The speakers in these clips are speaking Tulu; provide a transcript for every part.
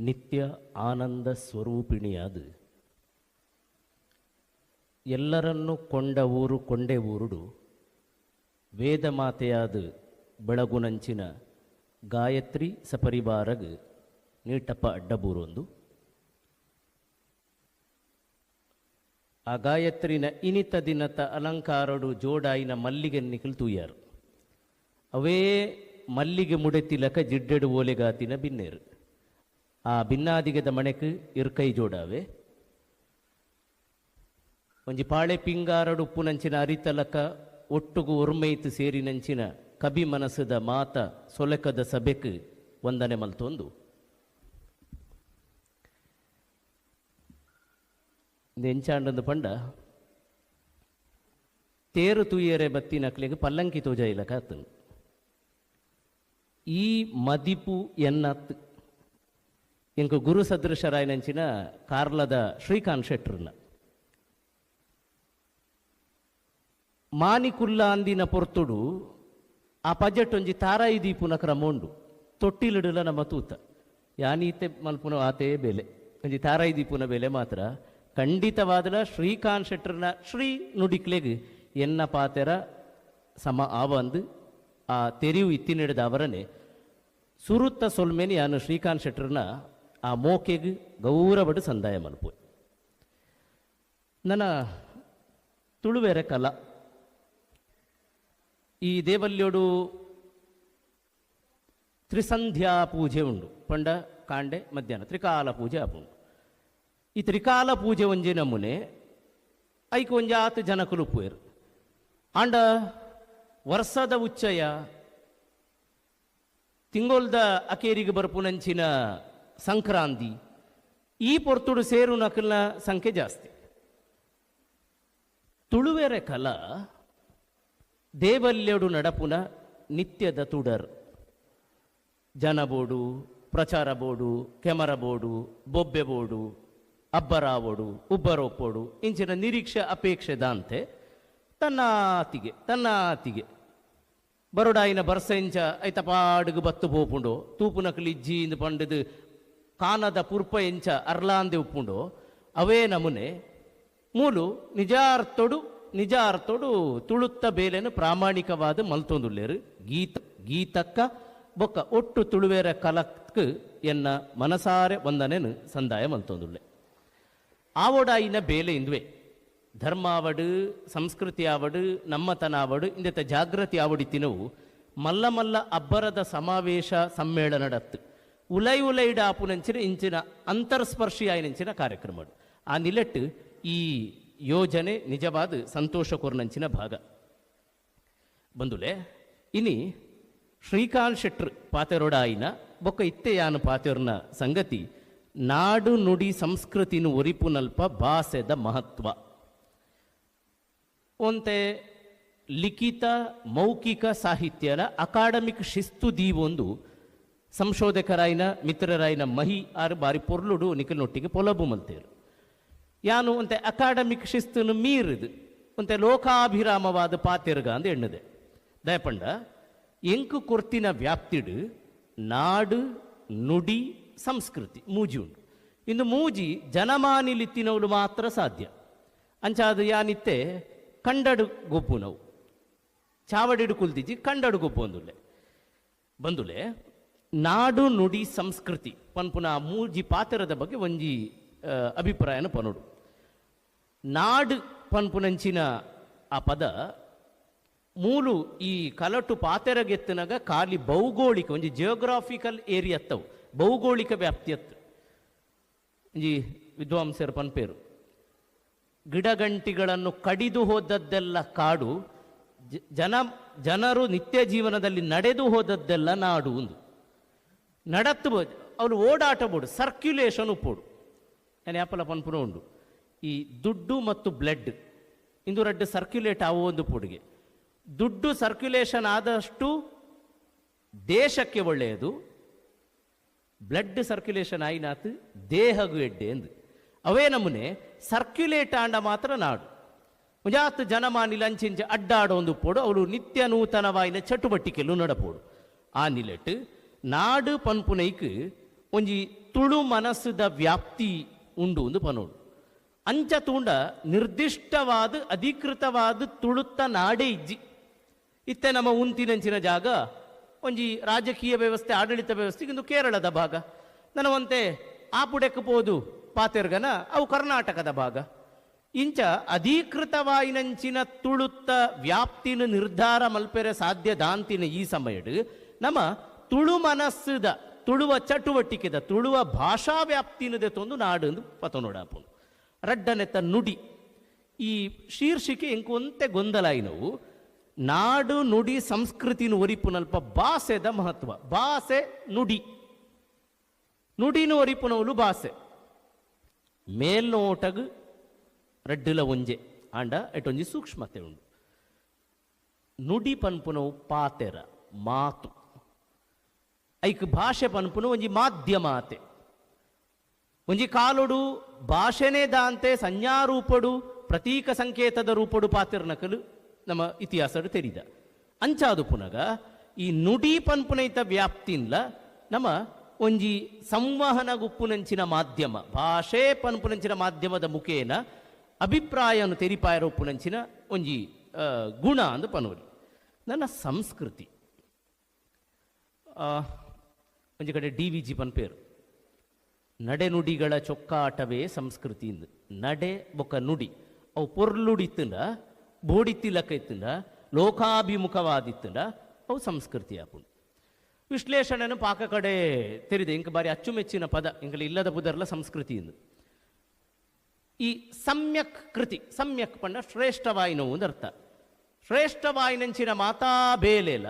ನಿತ್ಯ ಆನಂದ ಸ್ವರೂಪಿಣಿಯಾದ ಎಲ್ಲರನ್ನು ಕೊಂಡ ಊರು ಕೊಂಡೆ ಊರುಡು ವೇದಮಾತೆಯಾದ ಬೆಳಗುನಂಚಿನ ಗಾಯತ್ರಿ ಸಪರಿವಾರಗ್ ನೀಟಪ್ಪ ಅಡ್ಡಬೂರೊಂದು ಆ ಗಾಯತ್ರಿನ ಇನಿತ ದಿನತ ಅಲಂಕಾರಡು ಜೋಡಾಯಿನ ಮಲ್ಲಿಗೆ ನಿಖಲ್ ತೂಯಾರು. ಅವೇ ಮಲ್ಲಿಗೆ ಮುಡೆತಿಲಕ ಜಿಡ್ಡೆಡು ಓಲೆಗಾತಿನ ಬಿನ್ನೇರು. ಆ ಬಿನ್ನಾದಿಗದ ಮಣೆಕ್ ಇರ್ಕೈ ಜೋಡಾವೆ. ಒಂಜಿ ಪಾಳೆ ಪಿಂಗಾರಡು ಉಪ್ಪುನಂಚಿನ ಅರಿತಲಕ ಒಟ್ಟುಗು ಒರ್ಮೈತು ಸೇರಿನಂಚಿನ ಕಬಿ ಮನಸ್ಸದ ಮಾತ ಸೊಲೆಕದ ಸಭೆಕ್ ವಂದನೆ ಮಲ್ತೊಂದು ಎಂಚಾಂಡಂದು ಪಂಡ ತೇರು ತೂಯರೆ ಬತ್ತಿನಕ್ಲೆಗ್ ಪಲ್ಲಂಕಿ ತೋಜ ಇಲಕಾತನು. ಈ ಮದಿಪು ಎನ್ನತ್ ಎಂಕು ಗುರು ಸದೃಶರಾಯನಂಚಿನ ಕಾರ್ಲದ ಶ್ರೀಕಾಂತ್ ಶೆಟ್ರನ್ನ ಮಾನಿಕುಲ್ಲ ಅಂದಿನ ಪೊರ್ತುಡು ಆ ಪಜೆಟ್ ಒಂಜಿ ತಾರಾಯಿ ದೀಪುನ ಕ್ರಮ ಉಂಡು. ತೊಟ್ಟಿಲಿಡಲ ನಮ್ಮ ತೂತ ಯಾನೀತೆ ಮಲ್ಪುನ ಆತೇ ಬೆಲೆ ಒಂಜಿ ತಾರಾಯಿ ದೀಪುನ ಬೆಲೆ ಮಾತ್ರ ಖಂಡಿತವಾದಲ ಶ್ರೀಕಾಂತ್ ಶೆಟ್ಟರ್ನ ಶ್ರೀ ನುಡಿಕ್ಲೆಗ್ ಎನ್ನ ಪಾತೆರ ಸಮ ಆವಂದು ಆ ತೆರಿವು ಇತ್ತಿನಿಡ್ದ ಅವರನೆ ಸುರುತ್ತ ಸೊಲ್ಮೇನೆ ಯಾನು ಶ್ರೀಕಾಂತ್ ಶೆಟ್ಟರ್ನ ಆ ಮೋಕೆಗ್ ಗೌರವಡು ಸಂದಾಯ ಮಲ್ಪು. ನನ್ನ ತುಳುವೆರೆ ಕಲಾ ಈ ದೇವಲ್ಯೋಡು ತ್ರಿಸಂಧ್ಯಾ ಪೂಜೆ ಉಂಡು. ಪಂಡ ಕಾಂಡೆ ಮಧ್ಯಾಹ್ನ ತ್ರಿಕಾಲ ಪೂಜೆ ಆಪುಂಡು. ಈ ತ್ರಿಕಾಲ ಪೂಜೆ ಒಂಜಿ ನಮೂನೆ ಐಕ್ ಒಂಜಾತ್ ಜನಕುಲು ಪೂಯರು. ಆಂಡ ವರ್ಷದ ಉಚ್ಚಯ ತಿಂಗೊಲ್ದ ಅಕೇರಿಗೆ ಬರ್ಪುನಂಚಿನ ಸಂಕ್ರಾಂತಿ ಈ ಪೊರ್ತುಡು ಸೇರು ನಕಲ್ನ ಸಂಖ್ಯೆ ಜಾಸ್ತಿ. ತುಳುವೆರೆ ಕಲಾ ದೇವಲ್ಯಡು ನಡಪುನ ನಿತ್ಯದ ತುಡರ್. ಜನ ಬೋಡು, ಪ್ರಚಾರ ಬೋಡು, ಕೆಮರ ಬೋಡು, ಬೊಬ್ಬೆ ಬೋಡು, ಅಬ್ಬರಾವೋಡು, ಉಬ್ಬರೋಪೋಡು ಇಂಚಿನ ನಿರೀಕ್ಷೆ ಅಪೇಕ್ಷೆ ದಾಂತೆ ತನ್ನಾತಿಗೆ ತನ್ನಾತಿಗೆ ಬರೋಡಾಯಿನ ಬರ್ಸೆಂಚ ಐತ ಪಾಡುಗು ಬತ್ತು ಪೋಪುಂಡು ತೂಪುನಕಲಿ ಇಜ್ಜಿ ಇಂದು ಪಂಡದು ಕಾನದ ಪುರ್ಪ ಎಂಚ ಅರ್ಲಾಂದೆ ಉಪ್ಪುಂಡು ಅವೇ ನಮೂನೆ ಮೂಲು ನಿಜಾರ್ಥೊಡು ನಿಜಾರ್ಥೊಡು ತುಳುತ್ತ ಬೇಲೆನು ಪ್ರಾಮಾಣಿಕವಾದ ಮಲ್ತೊಂದುಲ್ಲೇರು. ಗೀತ ಗೀತಕ್ಕ ಬೊಕ್ಕ ಒಟ್ಟು ತುಳುವೇರ ಕಲಕ್ ಎನ್ನ ಮನಸಾರೆ ವಂದನೆನು ಸಂದಾಯ ಮಲ್ತೊಂದುಲ್ಲೆ. ಆವೊಡಾಯಿನ ಬೇಲೆ ಇಂದುವೆ ಧರ್ಮಾವಡು ಸಂಸ್ಕೃತಿ ಆವಡು ನಮ್ಮತನಾವಡು ಇಂದೆತ ಜಾಗೃತಿ ಆವಡಿತಿನವು ಮಲ್ಲ ಮಲ್ಲ ಅಬ್ಬರದ ಸಮಾವೇಶ ಸಮ್ಮೇಳನಡತ್ತು ಉಲೈ ಉಲೈಡ ಆಪುನಂಚಿನ ಇಂಚಿನ ಅಂತರ್ಸ್ಪರ್ಶಿ ಆಯಿನಂಚಿನ ಕಾರ್ಯಕ್ರಮ. ಆ ನಿಲೆಟ್ಟು ಈ ಯೋಜನೆ ನಿಜವಾದ ಸಂತೋಷ ಕೊರ್ನಂಚಿನ ಭಾಗ ಬಂದುಲೆ. ಇನಿ ಶ್ರೀಕಾಂತ್ ಶೆಟ್ರ್ ಪಾತೆರೊಡಾಯಿನ ಬೊಕ್ಕ ಇತ್ತೆಯಾನು ಪಾತೆರ್ನ ಸಂಗತಿ ನಾಡು ನುಡಿ ಸಂಸ್ಕೃತಿನು ಒರಿಪುನಲ್ಪ ಭಾಷೆದ ಮಹತ್ವ. ಒಂತೆ ಲಿಖಿತ ಮೌಖಿಕ ಸಾಹಿತ್ಯನ ಅಕಾಡೆಮಿಕ್ ಶಿಸ್ತು ದೀವೊಂದು ಸಂಶೋಧಕರಾಯಿನ ಮಿತ್ರರಾಯಿನ ಮಹಿ ಆರು ಬಾರಿ ಪೊರ್ಲುಡು ನಿಖಲ್ನೊಟ್ಟಿಗೆ ಪೊಲಬು ಮಲ್ತೇರು. ಯಾನು ಒಂತೆ ಅಕಾಡೆಮಿಕ್ ಶಿಸ್ತನ್ನು ಮೀರಿದು ಒಂತೆ ಲೋಕಾಭಿರಾಮವಾದ ಪಾತೆರ್ಗ ಅಂದ ಎಣ್ಣದೆ. ದಯಪಂಡ ಎಂಕು ಕೊರ್ತಿನ ವ್ಯಾಪ್ತಿಡು ನಾಡು ನುಡಿ ಸಂಸ್ಕೃತಿ ಮೂಜಿ ಉಂಡು. ಇಂದು ಮೂಜಿ ಜನಮಾನಿಲಿತ್ತಿನವಳು ಮಾತ್ರ ಸಾಧ್ಯ. ಅಂಚಾದ ಯಾನಿತ್ತೆ ಕಂಡಡು ಗೊಪ್ಪು ನಾವು ಚಾವಡಿಡು ಕುಲ್ದಿಜಿ ಕಂಡಡು ಗೊಪ್ಪು ಅಂದುಲೆ ಬಂದುಲೆ. ನಾಡು ನುಡಿ ಸಂಸ್ಕೃತಿ ಪನ್ಪುನ ಮೂಜಿ ಪಾತ್ರದ ಬಗ್ಗೆ ಒಂಜಿ ಅಭಿಪ್ರಾಯನ ಪನೋಡು. ನಾಡು ಪನ್ಪುನಂಚಿನ ಆ ಪದ ಮೂಲು ಈ ಕಲಟು ಪಾತೆರಗೆತ್ತನಾಗ ಖಾಲಿ ಭೌಗೋಳಿಕ ಒಂಜಿ ಜಿಯೋಗ್ರಾಫಿಕಲ್ ಏರಿಯತ್ತವು ಭೌಗೋಳಿಕ ವ್ಯಾಪ್ತಿಯತ್ತು. ಒಂಜಿ ವಿದ್ವಾಂಸರು ಪನ್ಪೇರು ಗಿಡಗಂಟಿಗಳನ್ನು ಕಡಿದು ಹೋದದ್ದೆಲ್ಲ ಕಾಡು, ಜನರು ನಿತ್ಯ ಜೀವನದಲ್ಲಿ ನಡೆದು ಹೋದದ್ದೆಲ್ಲ ನಾಡು ಒಂದು ನಡತ್ತು ಅವರು ಓಡಾಟ ಬೋಡು ಸರ್ಕ್ಯುಲೇಷನ್ ಉಪ್ಪೋಡು. ನಾನು ಯಾಪಲ ಪನ್ಪುನ ಉಂಡು ಈ ದುಡ್ಡು ಮತ್ತು ಬ್ಲಡ್ ಇಂದು ರಡ್ಡು ಸರ್ಕ್ಯುಲೇಟ್ ಆಗುವ ಒಂದು ಪೊಡುಗೆ. ದುಡ್ಡು ಸರ್ಕ್ಯುಲೇಷನ್ ಆದಷ್ಟು ದೇಶಕ್ಕೆ ಒಳ್ಳೆಯದು, ಬ್ಲಡ್ ಸರ್ಕ್ಯುಲೇಷನ್ ಆಯಿನಾತು ದೇಹಗೂ ಎಡ್ಡೆ ಎಂದು. ಅವೇ ನಮೂನೆ ಸರ್ಕ್ಯುಲೇಟ್ ಆಂಡ ಮಾತ್ರ ನಾಡು ಮುಂಜಾತ್ ಜನಮಾನಿ ಲಂಚಿಂಚ ಅಡ್ಡಾಡೋ ಒಂದು ಪೋಡು ಅವಳು ನಿತ್ಯ ನೂತನವಾಯಿನ ಚಟುವಟಿಕೆಲು ನಡಪೋಡು. ಆ ನಿಲೆಟ್ ನಾಡು ಪನ್ಪುನೈಕ್ ಒಂಜಿ ತುಳು ಮನಸ್ಸುದ ವ್ಯಾಪ್ತಿ ಉಂಡು ಒಂದು ಪನೋಡು. ಅಂಚ ತೂಂಡ ನಿರ್ದಿಷ್ಟವಾದ ಅಧಿಕೃತವಾದ ತುಳುತ್ತ ನಾಡೇ ಇಜ್ಜಿ. ಇತ್ತೆ ನಮ್ಮ ಉಂತಿನಂಚಿನ ಜಾಗ ಒಂಜಿ ರಾಜಕೀಯ ವ್ಯವಸ್ಥೆ, ಆಡಳಿತ ವ್ಯವಸ್ಥೆ ಇಂದು ಕೇರಳದ ಭಾಗ. ನನವಂತೆ ಆಪುಡೆಕ್ ಪೋದು ಪಾತೆರ್ಗನ ಅವು ಕರ್ನಾಟಕದ ಭಾಗ. ಇಂಚ ಅಧೀಕೃತವಾಯಿನಂಚಿನ ತುಳುತ್ತ ವ್ಯಾಪ್ತಿನ ನಿರ್ಧಾರ ಮಲ್ಪೆರೆ ಸಾಧ್ಯ ದಾಂತಿನ ಈ ಸಮಯಡ್ ನಮ್ಮ ತುಳು ಮನಸ್ಸುದ ತುಳುವ ಚಟುವಟಿಕೆದ ತುಳುವ ಭಾಷಾ ವ್ಯಾಪ್ತಿನದೆ ತೊಂದು ನಾಡು ಪತನೋಡಾಪುಂಡು. ರಡ್ಡನೆತ್ತ ನುಡಿ ಈ ಶೀರ್ಷಿಕೆ ಎಂಕು ಒಂತೆ ಗೊಂದಲಾಯಿನವು. ನಾಡು ನುಡಿ ಸಂಸ್ಕೃತಿನ ಒರಿಪುನಲ್ಪ ಭಾಷೆದ ಮಹತ್ವ. ಭಾಷೆ ನುಡಿ, ನುಡಿನ ಒರಿಪುನವಲು ಭಾಷೆ ಮೇಲ್ನೋಟಗ್ ರಡ್ಡುಲ ಒಂಜೆ ಆಂಡ ಎಟೊಂಜಿ ಸೂಕ್ಷ್ಮತೆ ಉಂಡು. ನುಡಿ ಪನ್ಪುನವು ಪಾತೆರ ಮಾತು, ಐಕ್ ಭಾಷೆ ಪನ್ಪುನ ಒಂಜಿ ಮಾಧ್ಯಮಾತೆ. ಒಂಜಿ ಕಾಲೊಡು ಭಾಷೆನೇ ದಾಂತೆ ಸಂಜ್ಞಾರೂಪಡು ಪ್ರತೀಕ ಸಂಕೇತದ ರೂಪಡು ಪಾತೆರ್ನಕಲು ನಮ್ಮ ಇತಿಹಾಸಡು ತೆರಿದ. ಅಂಚಾದು ಪುನಗ ಈ ನುಡಿ ಪನ್ಪುನೈತ ವ್ಯಾಪ್ತಿನ್ಲ ನಮ್ಮ ಒಂಜಿ ಸಂವಹನ ಗುಪ್ಪುನಂಚಿನ ಮಾಧ್ಯಮ ಭಾಷೆ ಪನ್ಪುನಂಚಿನ ಮಾಧ್ಯಮದ ಮುಖೇನ ಅಭಿಪ್ರಾಯನು ತೆರಿಪಾಯರೊಪ್ಪುನಂಚಿನ ಒಂಜಿ ಗುಣ ಅಂದು ಪನೋಲಿ. ನನ್ನ ಸಂಸ್ಕೃತಿ ಒಂಜಿ ಕಡೆ ಡಿ ವಿ ಜಿ ಪನ್ಪೇರು, ನಡೆನುಡಿಗಳ ಚೊಕ್ಕಾಟವೇ ಸಂಸ್ಕೃತಿ ಇಂದು. ನಡೆ ಬೊಕ್ಕ ನುಡಿ ಅವು ಪೊರ್ಲುಡಿತ್ತಂಡ ಬೋಡಿತ್ತಿಲಕ್ಕ ಇತ್ತಂಡ ಲೋಕಾಭಿಮುಖವಾದಿತ್ತಂಡ ಅವು ಸಂಸ್ಕೃತಿ ಆಪುಂಡು. ವಿಶ್ಲೇಷಣೆನು ಪಾಕ ಕಡೆ ತೆರಿದೆ ಇಂಕ ಬಾರಿ ಅಚ್ಚುಮೆಚ್ಚಿನ ಪದ ಇಂಕಲ ಇಲ್ಲದ ಪುದರ್ಲ ಸಂಸ್ಕೃತಿ ಇಂದು. ಈ ಸಮ್ಯಕ್ ಕೃತಿ, ಸಮ್ಯಕ್ ಪಂಡ ಶ್ರೇಷ್ಠವಾಯಿನವು ಒಂದು ಅರ್ಥ. ಶ್ರೇಷ್ಠವಾಯಿನಂಚಿನ ಮಾತಾ ಬೇಲೆಲ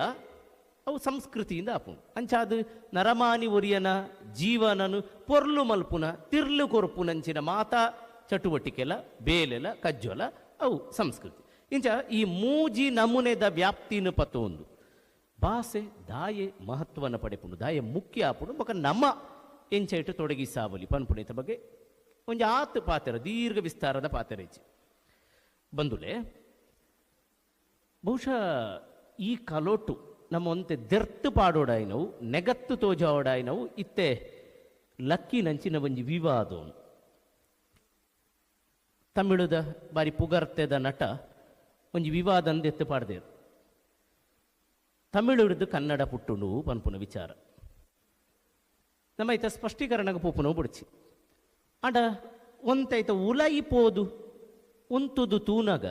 ಅವು ಸಂಸ್ಕೃತಿಯಿಂದ ಆಪುಂಡು. ಅಂಚಾದು ನರಮಾನಿ ಒರಿಯನ ಜೀವನನು ಪೊರ್ಲು ಮಲ್ಪುನ ತಿರ್ಲು ಕೊರ್ಪುನಂಚಿನ ಮಾತಾ ಚಟುವಟಿಕೆಲ ಬೇಲೆಲ ಕಜ್ಜೊಲ ಅವು ಸಂಸ್ಕೃತಿ. ಇಂಚ ಈ ಮೂಜಿ ನಮೂನೆದ ವ್ಯಾಪ್ತಿನ ಪತ್ತೊಂದು ಭಾಷೆ ದಾಯೆ ಮಹತ್ವನ ಪಡೆಪುಂಡು, ದಾಯೆ ಮುಖ್ಯ ಆಪುಂಡು. ಬೊಕ ನಮ್ಮ ಎಂಚೈಟು ತೊಡಗಿಸಾವಲಿ ಪನ್ಪುಣಿತ ಬಗ್ಗೆ ಒಂಜಿ ಆತ್ ಪಾತೆರ ದೀರ್ಘ ವಿಸ್ತಾರದ ಪಾತೆರ ಇಜ್ಜಿ ಬಂದುಲೆ. ಬಹುಶಃ ಈ ಕಲೋಟು ನಮ್ಮ ಒಂತೆ ದೆರ್ತು ಪಾಡೋಡಾಯಿನವು ನೆಗತ್ತು ತೋಜಾವಡಾಯಿನವು ಇತ್ತೆ ಲಕ್ಕಿ ನಂಚಿನ ಒಂಜಿ ವಿವಾದ. ತಮಿಳುದ ಬಾರಿ ಪುಗರ್ತೆದ ನಟ ಒಂಜಿ ವಿವಾದ ಅಂದೆತ್ತು ಪಾಡ್ದೇರು. ತಮಿಳುಡ್ದು ಕನ್ನಡ ಪುಟ್ಟುಂಡು ಪನ್ಪುನ ವಿಚಾರ ನಮ್ಮ ಐತ ಸ್ಪಷ್ಟೀಕರಣಕ್ಕೆ ಪೋಪುನವು ಬುಡ್ಚಿ. ಆಂಡ ಒಂತೈತ ಉಲೈ ಪೋದು ಉಂತುದು ತೂನಗ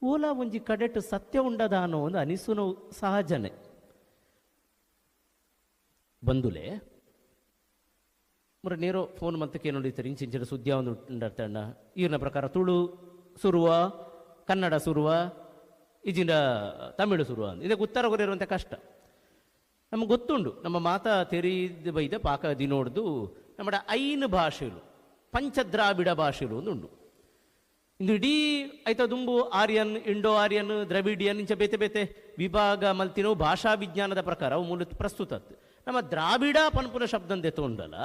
ಓಲಾ ಒಂಜಿ ಕಡೆಟು ಸತ್ಯ ಉಂಡದಾನೋ ಒಂದು ಅನಿಸುನೋ ಸಹಜನೆ. ಬಂದುಲೆ ಮುರ ನೇರೋ ಫೋನ್ ಮಂತಕ್ಕೆ ನೋಡಿರ್ತಾರೆ ಇಂಚಿಂಚಿನ ಸುದ್ದಿ ಒಂದು ಉಂಡರ್ತಣ್ಣ ಈರ್ನ ಪ್ರಕಾರ ತುಳು ಸುರುವ ಕನ್ನಡ ಸುರುವ ಇಜಿನ ತಮಿಳು ಸುರುವ ಇದಕ್ಕೆ ಉತ್ತರ ಕೊರಿರುವಂಥ ಕಷ್ಟ ನಮ್ಗೆ ಗೊತ್ತುಂಡು. ನಮ್ಮ ಮಾತಾ ತೆರಿದ ಬೈದ ಪಾಕ ದಿನೋಡ್ದು ನಮ್ಮ ಐನು ಭಾಷೆಲು ಪಂಚದ್ರಾವಿಡ ಭಾಷೆಲು ಒಂದು ಉಂಡು. ಇಂದು ಇಡೀ ಐತ ದುಂಬು ಆರ್ಯನ್, ಇಂಡೋ ಆರ್ಯನ್, ದ್ರವಿಡಿಯನ್ ಇಂಚ ಬೇತೆ ಬೇತೆ ವಿಭಾಗ ಮಲ್ತಿನೋ ಭಾಷಾ ವಿಜ್ಞಾನದ ಪ್ರಕಾರ ಅವು ಮೂಲ ಪ್ರಸ್ತುತ. ನಮ್ಮ ದ್ರಾವಿಡ ಪನ್ಪುನ ಶಬ್ದಂದೆ ತೋಂಡಲ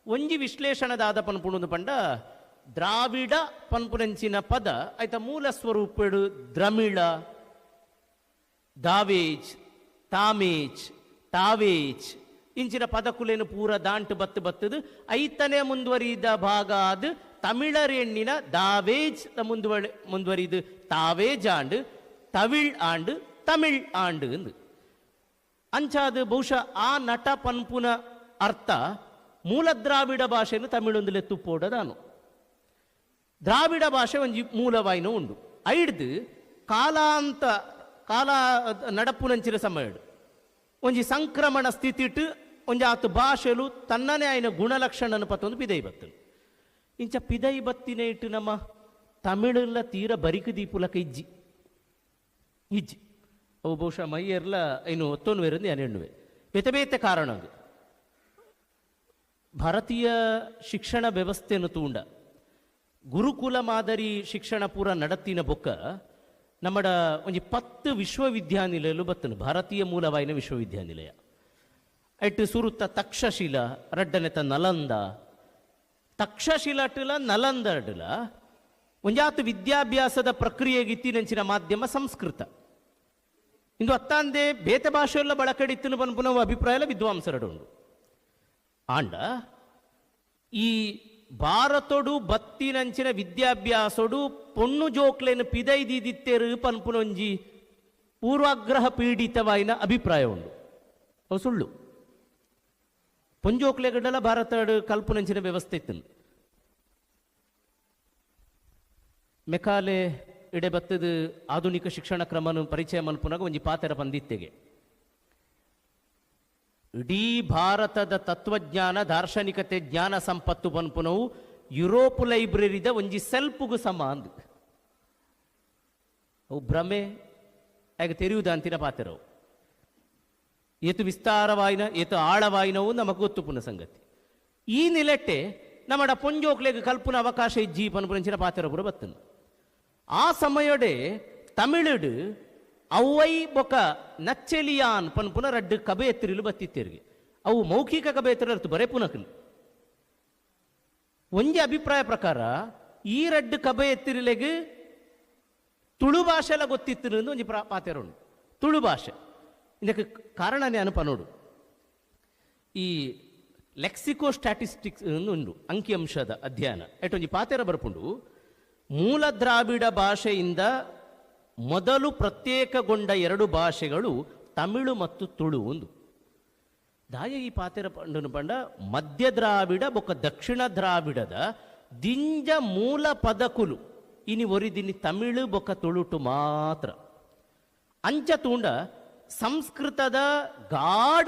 ಒಂಜಿ ವಿಶ್ಲೇಷಣದಾದ ಪನ್ಪುಣದು ಪಂಡ ದ್ರಾವಿಡ ಪನ್ಪುನಂಚಿನ ಪದ ಐತ ಮೂಲ ಸ್ವರೂಪಡು ದ್ರಮಿಳ, ದಾವೇಜ್, ತಾಮೇಜ್, ತಾವೇಜ್ ಇಂಚಿನ ಪದಕುಲೇನು ಪೂರ ದಾಂಟು ಬತ್ತು ಬತ್ತದು ಐತನೇ ಮುಂದುವರಿದ ಭಾಗ ಅದು ತಮಿಳರೆಣ್ಣಿನ ದಾವೇಜ್ ಮುಂದುವರಿದು ತಾವೇಜ್ ಆಂಡು ತವಿಳ್ ಆಂಡು ತಮಿಳ್ ಆಂಡು ಎಂದು. ಅಂಚಾದು ಬಹುಶಃ ಆ ನಟ ಪನ್ಪುನ ಅರ್ಥ ಮೂಲ ದ್ರಾವಿಡ ಭಾಷೆಯನ್ನು ತಮಿಳೊಂದುಲೆ ತುಪ್ಪೋಡದಾನು. ದ್ರಾವಿಡ ಭಾಷೆ ಒಂಜಿ ಮೂಲವಾಯಿನ ಉಂಡು. ಐಡ್ದು ಕಾಲಾಂತ ಕಾಲ ನಡಪುನಂಚಿನ ಸಮಯ ಒಂಜಿ ಸಂಕ್ರಮಣ ಸ್ಥಿತಿಟ್ಟು ಒಂಜಿ ಆತು ಭಾಷೆಲು ತನ್ನನೇ ಆಯ್ನ ಗುಣಲಕ್ಷಣನ ಪತ್ತೊಂದು ಪಿದೈ ಬತ್ತನು. ಇಂಚ ಪಿದೈ ಬತ್ತಿನ ಇಟ್ಟು ನಮ್ಮ ತಮಿಳೆಲ್ಲ ತೀರ ಬರಿಕು ದೀಪುಲಕ ಇಜ್ಜಿ ಇಜ್ಜಿ ಅವು ಬಹುಶಃ ಮೈಯರ್ಲ ಇನ್ನು ಒತ್ತೊನ್ವೇರಂದು ಎಣ್ಣುವೆ ಬೇತೆ ಬೇತೆ ಕಾರಣ. ಭಾರತೀಯ ಶಿಕ್ಷಣ ವ್ಯವಸ್ಥೆಯನ್ನು ತೂಂಡ ಗುರುಕುಲ ಮಾದರಿ ಶಿಕ್ಷಣ ಪೂರ ನಡತಿನ ಬೊಕ್ಕ ನಮ್ಮಡ ಒಂಜಿ 10 ವಿಶ್ವವಿದ್ಯಾನಿಲಯಲು ಬತ್ತನು ಭಾರತೀಯ ಮೂಲವಾಯಿನ ವಿಶ್ವವಿದ್ಯಾನಿಲಯ. ಐಟ್ ಸುರುತ್ತ ತಕ್ಷಶಿಲ, ರಡ್ಡನೆತ ನಲಂದ, ತಕ್ಷಶಿಲಟುಲ ನಲಂದಡುಲ ಒಂಜಾತು ವಿದ್ಯಾಭ್ಯಾಸದ ಪ್ರಕ್ರಿಯೆಗೆ ಇತ್ತಿನಂಚಿನ ಮಾಧ್ಯಮ ಸಂಸ್ಕೃತ. ಇಂದು ಅತ್ತಾಂದೆ ಬೇತೆ ಭಾಷೆಯೆಲ್ಲ ಬಳಕಡಿತ್ತನು ಪನ್ಪುನ ಅಭಿಪ್ರಾಯ ಎಲ್ಲ ವಿದ್ವಾಂಸರಡು ಉಂಡು. ಆಂಡ ಈ ಭಾರತೊಡು ಬತ್ತಿನಂಚಿನ ವಿದ್ಯಾಭ್ಯಾಸೊಡು ಪೊಣ್ಣು ಜೋಕ್ಲೆನ್ ಪಿದೈದಿದಿತ್ತೇರು ಪನ್ಪುನೊಂಜಿ ಪೂರ್ವಾಗ್ರಹ ಪೀಡಿತವಾಯಿನ ಅಭಿಪ್ರಾಯ ಉಂಡು. ಅವು ಸುಳ್ಳು. ಪೊಂಜೋಕ್ಲೆಗಡಲ ಭಾರತಡ್ ಕಲ್ಪುನಂಚಿನ ವ್ಯವಸ್ಥೆ ಇತ್ತು. ಮೆಕಾಲೆ ಇಡೆ ಬತ್ತದ ಆಧುನಿಕ ಶಿಕ್ಷಣ ಕ್ರಮನು ಪರಿಚಯ ಮಲ್ಪುನಾಗ ಒಂಜಿ ಪಾತೆರ ಪಂದಿತ್ತೆಗೆ. ಇಡೀ ಭಾರತದ ತತ್ವಜ್ಞಾನ ದಾರ್ಶನಿಕತೆ ಜ್ಞಾನ ಸಂಪತ್ತು ಪನ್ಪುನವು ಯುರೋಪ್ ಲೈಬ್ರರಿದ ಒಂಜಿ ಸೆಲ್ಪುಗು ಸಮ ಅಂದ್. ಅವು ಭ್ರಮೆ ಆಗ ತೆರೆಯುವುದಂತಿನ ಪಾತೆರವು. ಏತು ವಿಸ್ತಾರವಾಯಿನ ಏತು ಆಳವಾಯಿನವು ನಮಗ್ ಗೊತ್ತುಪುನ ಸಂಗತಿ. ಈ ನಿಲೆಟ್ಟೆ ನಮ್ಮಡ ಪೊಂಜೋಕ್ಲೆಗ್ ಕಲ್ಪುನ ಅವಕಾಶ ಇಜ್ಜಿ ಪನ್ಪುನಂಚಿನ ಪಾತೆರ ಪೂರ ಬತ್ತನು. ಆ ಸಮಯಡೆ ತಮಿಳುಡು ಅವ್ವೈ ಬೊಕ ನಚ್ಚೆಲಿಯಾನ್ ಪನ್ಪುನ ರಡ್ಡು ಕಬೆಯತ್ರಿಲು ಬತ್ತಿತ್ತೇರಿಗೆ. ಅವು ಮೌಖಿಕ ಕಬೆಯತ್ರಿ ಬರೆಪುನಕಲು. ಒಂಜಿ ಅಭಿಪ್ರಾಯ ಪ್ರಕಾರ ಈ ರಡ್ಡು ಕಬೆಯತ್ತಿರಿಲೆಗ್ ತುಳು ಭಾಷೆಲ ಗೊತ್ತಿತ್ತು ಒಂಜಿ ಪಾತೆರ ಉಂಡು. ತುಳು ಭಾಷೆ ಇದಕ್ಕೆ ಕಾರಣನೇ ಅನುಪನೋಡು. ಈ ಲೆಕ್ಸಿಕೋ ಸ್ಟ್ಯಾಟಿಸ್ಟಿಕ್ಸ್ ಉಂಡು ಅಂಕಿಅಂಶದ ಅಧ್ಯಯನ ಎಟ್ಟೊಂಜಿ ಪಾತೆರ ಬರ್ಪುಂಡು. ಮೂಲ ದ್ರಾವಿಡ ಭಾಷೆಯಿಂದ ಮೊದಲು ಪ್ರತ್ಯೇಕಗೊಂಡ ಎರಡು ಭಾಷೆಗಳು ತಮಿಳು ಮತ್ತು ತುಳು ಒಂದು. ದಾಯ ಈ ಪಾತೆರ ಪಂಡನು ಪಂಡ ಮಧ್ಯ ದ್ರಾವಿಡ ಬೊಕ್ಕ ದಕ್ಷಿಣ ದ್ರಾವಿಡದ ದಿಂಜ ಮೂಲ ಪದಕುಲು ಇನಿ ಒರಿದಿನಿ ತಮಿಳು ಬೊಕ್ಕ ತುಳುಟು ಮಾತ್ರ. ಅಂಚ ತೂಂಡ ಸಂಸ್ಕೃತದ ಗಾಢ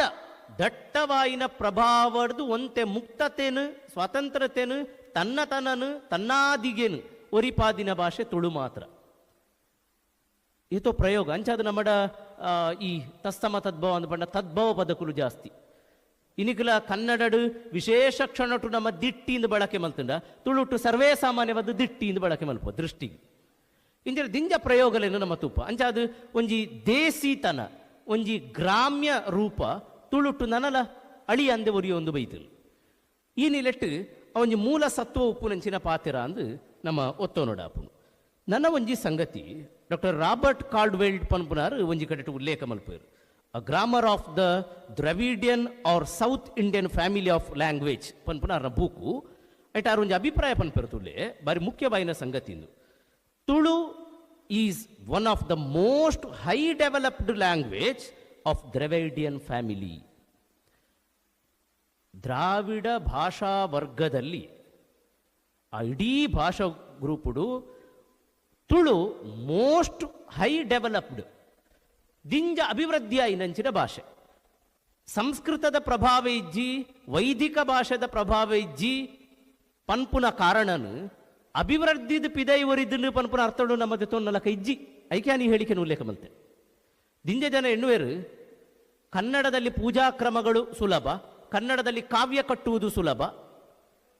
ದಟ್ಟವಾಯಿನ ಪ್ರಭಾವಡ್ದು ಒಂತೆ ಮುಕ್ತತೆನು ಸ್ವಾತಂತ್ರ್ಯತೆನು ತನ್ನತನನು ತನ್ನಾದಿಗೆನು ಒರಿಪಾದಿನ ಭಾಷೆ ತುಳು ಮಾತ್ರ. ಏತೋ ಪ್ರಯೋಗ ಅಂಚಾದ ನಮ್ಮಡ ಈ ತತ್ಸಮ ತದ್ಭವ ಅಂದ ಪಂಡ ತದ್ಭವ ಪದಕುಲು ಜಾಸ್ತಿ. ಇನಿಕಲ ಕನ್ನಡಡು ವಿಶೇಷ ಕ್ಷಣಟು ನಮ್ಮ ದಿಟ್ಟಿಯಿಂದ ಬಳಕೆ ಮಲ್ತುಂಡ ತುಳುಟು ಸರ್ವೇ ಸಾಮಾನ್ಯವಾದ ದಿಟ್ಟಿಯಿಂದ ಬಳಕೆ ಮಲ್ಪ ದೃಷ್ಟಿಗೆ. ಇಂಜರ ದಿಂಜ ಪ್ರಯೋಗಲೇನು ನಮ್ಮ ತುಪ್ಪ ಅಂಚಾದ ಒಂಜಿ ದೇಸಿತನ ಒಂಜಿ ಗ್ರಾಮ್ಯ ರೂಪ ತುಳುಟು ನನಲ ಅಳಿ ಅಂದೆ ಒರಿಯೋ ಒಂದು ಬೈತು. ಈ ನಿಲೆಟ್ಟು ಒಂಜಿ ಮೂಲ ಸತ್ವ ಉಪ್ಪುನಂಚಿನ ಪಾತೆರ ಅಂದು ನಮ್ಮ ಒತ್ತೋನೋಡಾಪುನು. ನನ್ನ ಒಂಜಿ ಸಂಗತಿ ಡಾಕ್ಟರ್ ರಾಬರ್ಟ್ ಕಾರ್ಡ್ವೆಲ್ಡ್ ಪನ್ಪುನಾರು ಒಂಜಿ ಕಡೆಟು ಉಲ್ಲೇಖ ಮಲ್ಪೇರು. A grammar of the Dravidian or South Indian family of language ಪನ್ಪುನಾರನ book ಐಟಾರು ಒಂಜಿ ಅಭಿಪ್ರಾಯ ಪನ್ಪೆರ್ತುಳ್ಳೆ ಬಾರಿ ಮುಖ್ಯವಾಯಿನ ಸಂಗತಿ. Tulu is one of the most high developed language of Dravidian family. Dravida ಭಾಷಾ ವರ್ಗದಲ್ಲಿ ಆ ಇಡೀ ಭಾಷಾ ಗ್ರೂಪುಡು ತುಳು ಮೋಸ್ಟ್ ಹೈ ಡೆವಲಪ್ಡ್ ದಿಂಜ ಅಭಿವೃದ್ಧಿ ಆಯಿನಂಚಿನ ಭಾಷೆ. ಸಂಸ್ಕೃತದ ಪ್ರಭಾವ ಇಜ್ಜಿ ವೈದಿಕ ಭಾಷೆದ ಪ್ರಭಾವ ಇಜ್ಜಿ ಪನ್ಪುನ ಕಾರಣನು ಅಭಿವೃದ್ಧಿದ ಪಿದೈ ಒರಿದನು ಪನ್ಪುನ ಅರ್ಥಡು ನಮ್ಮದೆ ತೊನ್ನಲಕ ಇಜ್ಜಿ. ಐಕ್ಯಾ ನೀ ಹೇಳಿಕೆ ಉಲ್ಲೇಖ ಮಲ್ತೆ. ದಿಂಜ ಜನ ಎನ್ನುವೇರು ಕನ್ನಡದಲ್ಲಿ ಪೂಜಾ ಕ್ರಮಗಳು ಸುಲಭ, ಕನ್ನಡದಲ್ಲಿ ಕಾವ್ಯ ಕಟ್ಟುವುದು ಸುಲಭ,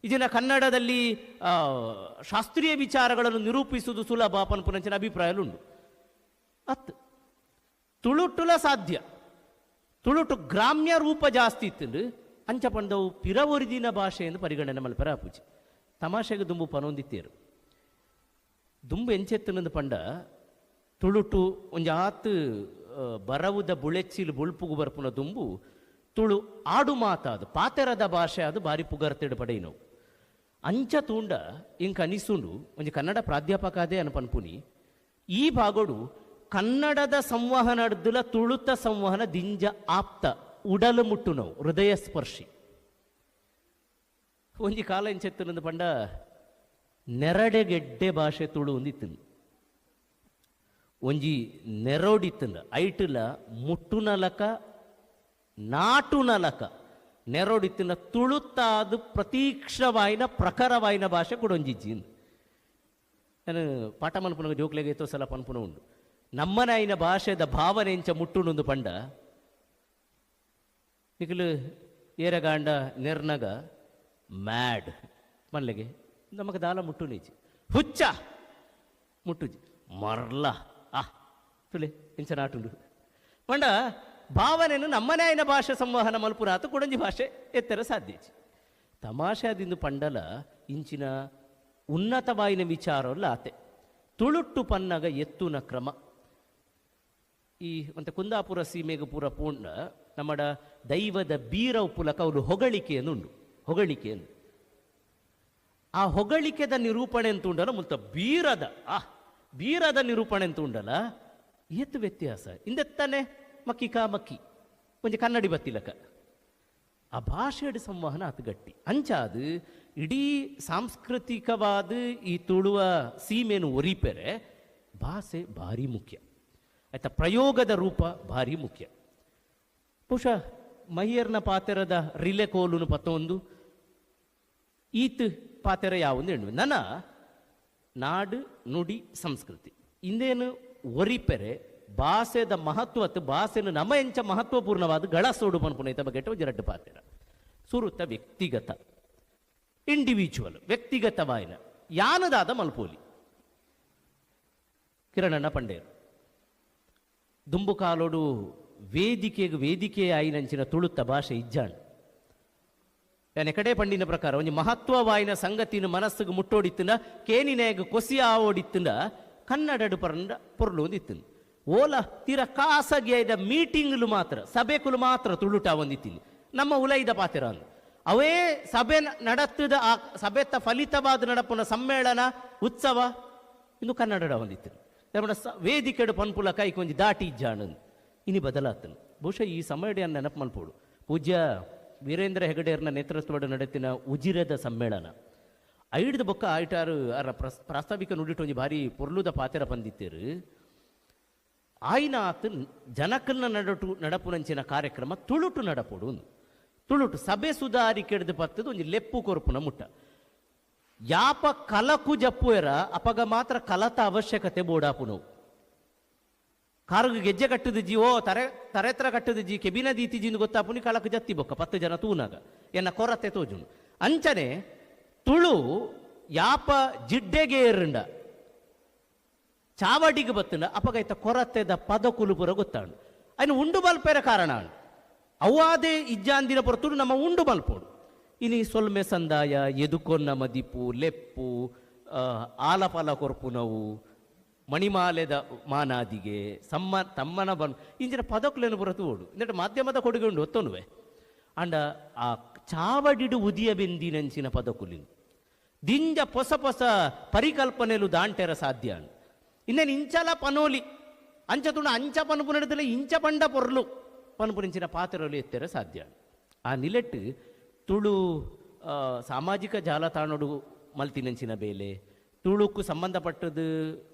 ಇದನ್ನ ಕನ್ನಡದಲ್ಲಿ ಶಾಸ್ತ್ರೀಯ ವಿಚಾರಗಳನ್ನು ನಿರೂಪಿಸುವುದು ಸುಲಭ ಪನ್ಪುನಂಚಿನ ಅಭಿಪ್ರಾಯಲುಂಡು. ಅತ್ ತುಳುಟುಲ ಸಾಧ್ಯ. ತುಳುಟು ಗ್ರಾಮ್ಯ ರೂಪ ಜಾಸ್ತಿ ಇತ್ತು ಅಂಚ ಪಂಡವು ಪಿರವೊರಿದಿನ ಭಾಷೆ ಎಂದು ಪರಿಗಣನೆ ಮಲ್ಪರ ಆಪುಜಿ. ತಮಾಷೆಗೆ ದುಂಬು ಪನೊಂದಿತ್ತೇರು ದುಂಬು ಎಂಚೆತ್ತನಂದು ಪಂಡ ತುಳುಟು ಒಂಜಾತ್ ಬರವುದ ಬುಳೆಚ್ಚಿಲು ಬುಳ್ಪುಗು ಬರ್ಪುನ ದುಂಬು ತುಳು ಆಡು ಮಾತಾದು ಪಾತೆರದ ಭಾಷೆ ಅದು ಬಾರಿ ಪುಗರ್ತೆಡು ಪಡೆಯಿನವು. ಅಂಚ ತೂಂಡ ಇಂಕ ಅನಿಸುಂಡು ಒಂಜಿ ಕನ್ನಡ ಪ್ರಾಧ್ಯಾಪಕ ಅದೇ ಅನ್ಪನ್ಪುನಿ ಈ ಭಾಗೋಡು ಕನ್ನಡದ ಸಂವಹನಡ್ದುಲ ತುಳುತ ಸಂವಹನ ದಿಂಜ ಆಪ್ತ ಉಡಲು ಮುಟ್ಟುನವು ಹೃದಯ ಸ್ಪರ್ಶಿ. ಒಂಜಿ ಕಾಲ ಎಂಚೆತ್ತನಂದು ಪಂಡ ನೆರಡೆಗೆಡ್ಡೆ ಭಾಷೆ ತುಳು ಒಂದಿತ್ತು. ಒಂಜಿ ನೆರೋಡಿತ್ತಂದ ಐಟುಲ ಮುಟ್ಟುನಲಕ ನಾಟುನಲಕ ನೆರೋಡಿತ್ತಿನ ತುಳುತ್ತಾದ ಪ್ರತೀಕ್ಷವಾಯಿನ ಪ್ರಖರವಾಯಿನ ಭಾಷೆ ಕೂಡ ಒಂಜಿಜ್ಜಿ. ನಾನು ಪಾಠ ಮನ್ಪುನಗ ಜೋಕ್ಲೆಗೆ ಎತ್ತೋ ಸಲ ಪನ್ಪುನ ಉಂಡು. ನಮ್ಮನಾಯಿನ ಭಾಷೆದ ಭಾವನೆ ಎಂಚ ಮುಟ್ಟುನೊಂದು ಪಂಡ ನಿಕಲು ಏರಗಾಂಡ ನೆರ್ನಗ ಮ್ಯಾಡ್ ಮನ್ಲೆಗೆ ನಮಗ ದಾಲ ಮುಟ್ಟುನಿಜಿ ಹುಚ್ಚ ಮುಟ್ಟುಜಿ ಮರ್ಲ ಆ ತುಲೆ ಇಂಚ ನಾಟುಂಡು ಪಂಡ ಭಾವನೆಯನ್ನು ನಮ್ಮನೇ ಆಯ್ನ ಭಾಷೆ ಸಂವಹನ ಮಲ್ಪುನಾತು ಕೊಡಂಜಿ ಭಾಷೆ ಎತ್ತರ ಸಾಧ್ಯ. ತಮಾಷೆದಿಂದ ಪಂಡಲ ಇಂಚಿನ ಉನ್ನತವಾಯಿನ ವಿಚಾರವಲ್ಲ ಆತೆ ತುಳುಟ್ಟು ಪನ್ನಗ ಎತ್ತುನ ಕ್ರಮ. ಈ ಮತ್ತೆ ಕುಂದಾಪುರ ಸೀಮೆಗೆ ಪೂರ ಪೂಂಡ ನಮ್ಮಡ ದೈವದ ಬೀರ ಉಪ್ಪುಲಕ ಅವಳು ಹೊಗಳಿಕೆಯನ್ನು ಉಂಡು, ಹೊಗಳಿಕೆಯನ್ನು. ಆ ಹೊಗಳಿಕೆದ ನಿರೂಪಣೆ ಅಂತ ಉಂಡಲ್ಲ, ಮುಲ್ತ ಬೀರದ ಬೀರದ ನಿರೂಪಣೆ ಅಂತ ಉಂಡಲ್ಲ, ಏತು ವ್ಯತ್ಯಾಸ. ಇಂದೆತ್ತಾನೆ ಮಕ್ಕಿ ಕಾ ಮಕ್ಕಿ ಒಂಜಿ ಕನ್ನಡಿ ಬತ್ತಿಲಕ ಆ ಭಾಷೆಯ ಸಂವಹನ ಅತು ಗಟ್ಟಿ. ಅಂಚಾದು ಇಡೀ ಸಾಂಸ್ಕೃತಿಕವಾದ ಈ ತುಳುವ ಸೀಮೆನು ಒರಿಪೆರೆ ಭಾಷೆ ಭಾರಿ ಮುಖ್ಯ ಆಯ್ತಾ, ಪ್ರಯೋಗದ ರೂಪ ಭಾರಿ ಮುಖ್ಯ. ಬಹುಶಃ ಮಹಿಯರ್ನ ಪಾತೆರದ ರಿಲೆ ಕೋಲುನು ಪತ್ತೊಂದು ಈತ್ ಪಾತೆರ ಯಾವೊಂದು ಎಣ್ಣು ನನ್ನ ನಾಡು ನುಡಿ ಸಂಸ್ಕೃತಿ ಇಂದೇನು ಒರಿಪೆರೆ ಭಾಷೆದ ಮಹತ್ವತ್ತು ಭಾಷೆನು ನಮ್ಮ ಎಂಚ ಮಹತ್ವಪೂರ್ಣವಾದ ಗಳಸೋಡು ಪನ್ಪುನೈತ ಬಗ್ಗೆ ಒಂಜೆರಡ್ಡು ಪಾತೆರ. ಸುರುತ ವ್ಯಕ್ತಿಗತ ಇಂಡಿವಿಜುವಲ್ ವ್ಯಕ್ತಿಗತವಾಯಿನ ಯಾನದಾದ ಮಲ್ಪೋಲಿ. ಕಿರಣಣ್ಣ ಪಂಡೇರು ದುಂಬುಕಾಲೋಡು ವೇದಿಕೆಗೆ ವೇದಿಕೆ ಆಯಿನಂಚಿನ ತುಳುತ್ತ ಭಾಷೆ ಇಜ್ಜಾಣ್. ಯಾನೆ ಕಡೆ ಪಂಡಿನ ಪ್ರಕಾರ ಒಂಜಿ ಮಹತ್ವವಾಯಿನ ಸಂಗತಿನ ಮನಸ್ಸಿಗೆ ಮುಟ್ಟೋಡಿತ್ತನ ಕೇನಿನಾಗ ಕೊಸಿ ಆವೋಡಿತ್ತನ ಕನ್ನಡಡು ಪರಂಡ ಪೊರ್ಲು ಒಂದಿತ್ತನು. ಓಲ ತೀರ ಖಾಸಗಿಯಾದ ಮೀಟಿಂಗ್ಲು ಮಾತ್ರ ಸಭೆಕುಲು ಮಾತ್ರ ತುಳುಟ ಒಂದಿತ್ತೀನಿ ನಮ್ಮ ಉಲೈದ ಪಾತಿರ ಅಂದು. ಅವೇ ಸಭೆ ನಡತ್ತದ ಆ ಸಭೆತ ಫಲಿತವಾದ ನಡಪುನ ಸಮ್ಮೇಳನ ಉತ್ಸವ ಇನ್ನು ಕನ್ನಡ ಹೊಂದಿತ್ತು. ವೇದಿಕೆಡು ಪನ್ಪುಲ ಕೈಕೊಂಜಿ ದಾಟಿ ಇಜ್ಜಾಣ ಇನಿ ಬದಲಾತನು. ಬಹುಶಃ ಈ ಸಮಯಡೆ ನೆನಪು ಮಲ್ಪೋಡು. ಪೂಜ್ಯ ವೀರೇಂದ್ರ ಹೆಗಡೆಯರ್ನ ನೇತೃತ್ವದ ನಡೆತಿನ ಉಜಿರದ ಸಮ್ಮೇಳನ ಐಡ್ದ ಬೊಕ್ಕ ಆಯ್ಟಾರು ಅರ ಪ್ರಾಸ್ತಾವಿಕ ನುಡಿಟು ಒಂಜಿ ಭಾರಿ ಪೊರ್ಲುದ ಪಾತೆರ ಬಂದಿತ್ತೇರು. ಆಯ್ನಾತ್ ಜನಕಲ್ನ ನಡಟು ನಡಪುನಂಚಿನ ಕಾರ್ಯಕ್ರಮ ತುಳುಟು ನಡಪೋಡು. ತುಳುಟು ಸಭೆ ಸುಧಾರಿಕೆಡ್ದು ಪತ್ತದು ಒಂಜಿ ಲೆಪ್ಪು ಕೊರ್ಪುನ ಮುಟ್ಟ ಯಾಪ ಕಲಕು ಜಪ್ಪುವೆರ ಅಪಗ ಮಾತ್ರ ಕಲತ ಅವಶ್ಯಕತೆ ಬೋಡಾಪುನವು. ಕಾರುಗು ಗೆಜ್ಜೆ ಕಟ್ಟದ ಓ ತರೆ ತರೆತ್ರ ಕಟ್ಟದ ಜಿ ಕೆಬಿನ ದೀತಿಜಿಂದು ಗೊತ್ತಾಪುನಿ ಕಲಕು ಜತ್ತಿ ಬೊಕ್ಕ 10 ಜನ ತೂನಾಗ ಎನ್ನ ಕೊರತೆ ತೋಜುನು. ಅಂಚನೆ ತುಳು ಯಾಪ ಜಿಡ್ಡೆಗೆ ಏರುಂಡ ಚಾವಡಿಗೆ ಬತ್ತುಂಡ ಅಪಗೈತ ಕೊರತೆದ ಪದ ಕುಲುಪುರ ಗೊತ್ತಾಂಡು ಅಯ್ನ ಉಂಡು ಬಲ್ಪೆರ ಕಾರಣ ಅವಾದೇ ಇಜ್ಜಾಂದಿನ ಪೊರ್ತುಡು ನಮ್ಮ ಉಂಡು ಮಲ್ಪೋಡು. ಇನಿ ಸೊಲ್ಮೆ ಸಂದಾಯ ಎದುಕೊನ್ನ ಮದಿಪು ಲೆಪ್ಪು ಆಲಫಲ ಕೊರ್ಪುನವು ಮಣಿಮಾಲೆದ ಮಾನಾದಿಗೆ ಸಮ್ಮ ತಮ್ಮನ ಬನ್ ಇಂಚಿನ ಪದಕುಲೇನು ಪುರತು ಓಡು ಇಂದಟ ಮಾಧ್ಯಮದ ಕೊಡುಗೆ ಉಂಡು ಒತ್ತೊನುವೆ. ಅಂಡ ಆ ಚಾವಡಿಡು ಉದಿಯ ಬೆಂದಿನಂಚಿನ ಪದಕುಲಿನ ದಿಂಜ ಪೊಸ ಪೊಸ ಪರಿಕಲ್ಪನೆಲು ದಾಂಟೆರ ಸಾಧ್ಯ. ಇನ್ನೇನು ಇಂಚಲ ಪನೋಲಿ ಅಂಚ ತುಣ ಅಂಚ ಪನುಪು ನಡೆದಲ್ಲ ಇಂಚ ಪಂಡ ಪೊರ್ಲು ಪನುಪುನಿಂಚಿನ ಪಾತ್ರಲು ಎತ್ತೆರ ಸಾಧ್ಯ. ಆ ನಿಲೆಟ್ಟು ತುಳು ಸಾಮಾಜಿಕ ಜಾಲತಾಣಡು ಮಲ್ತಿನಂಚಿನ ಬೇಲೆ ತುಳುಕ್ಕು ಸಂಬಂಧಪಟ್ಟದ್ದು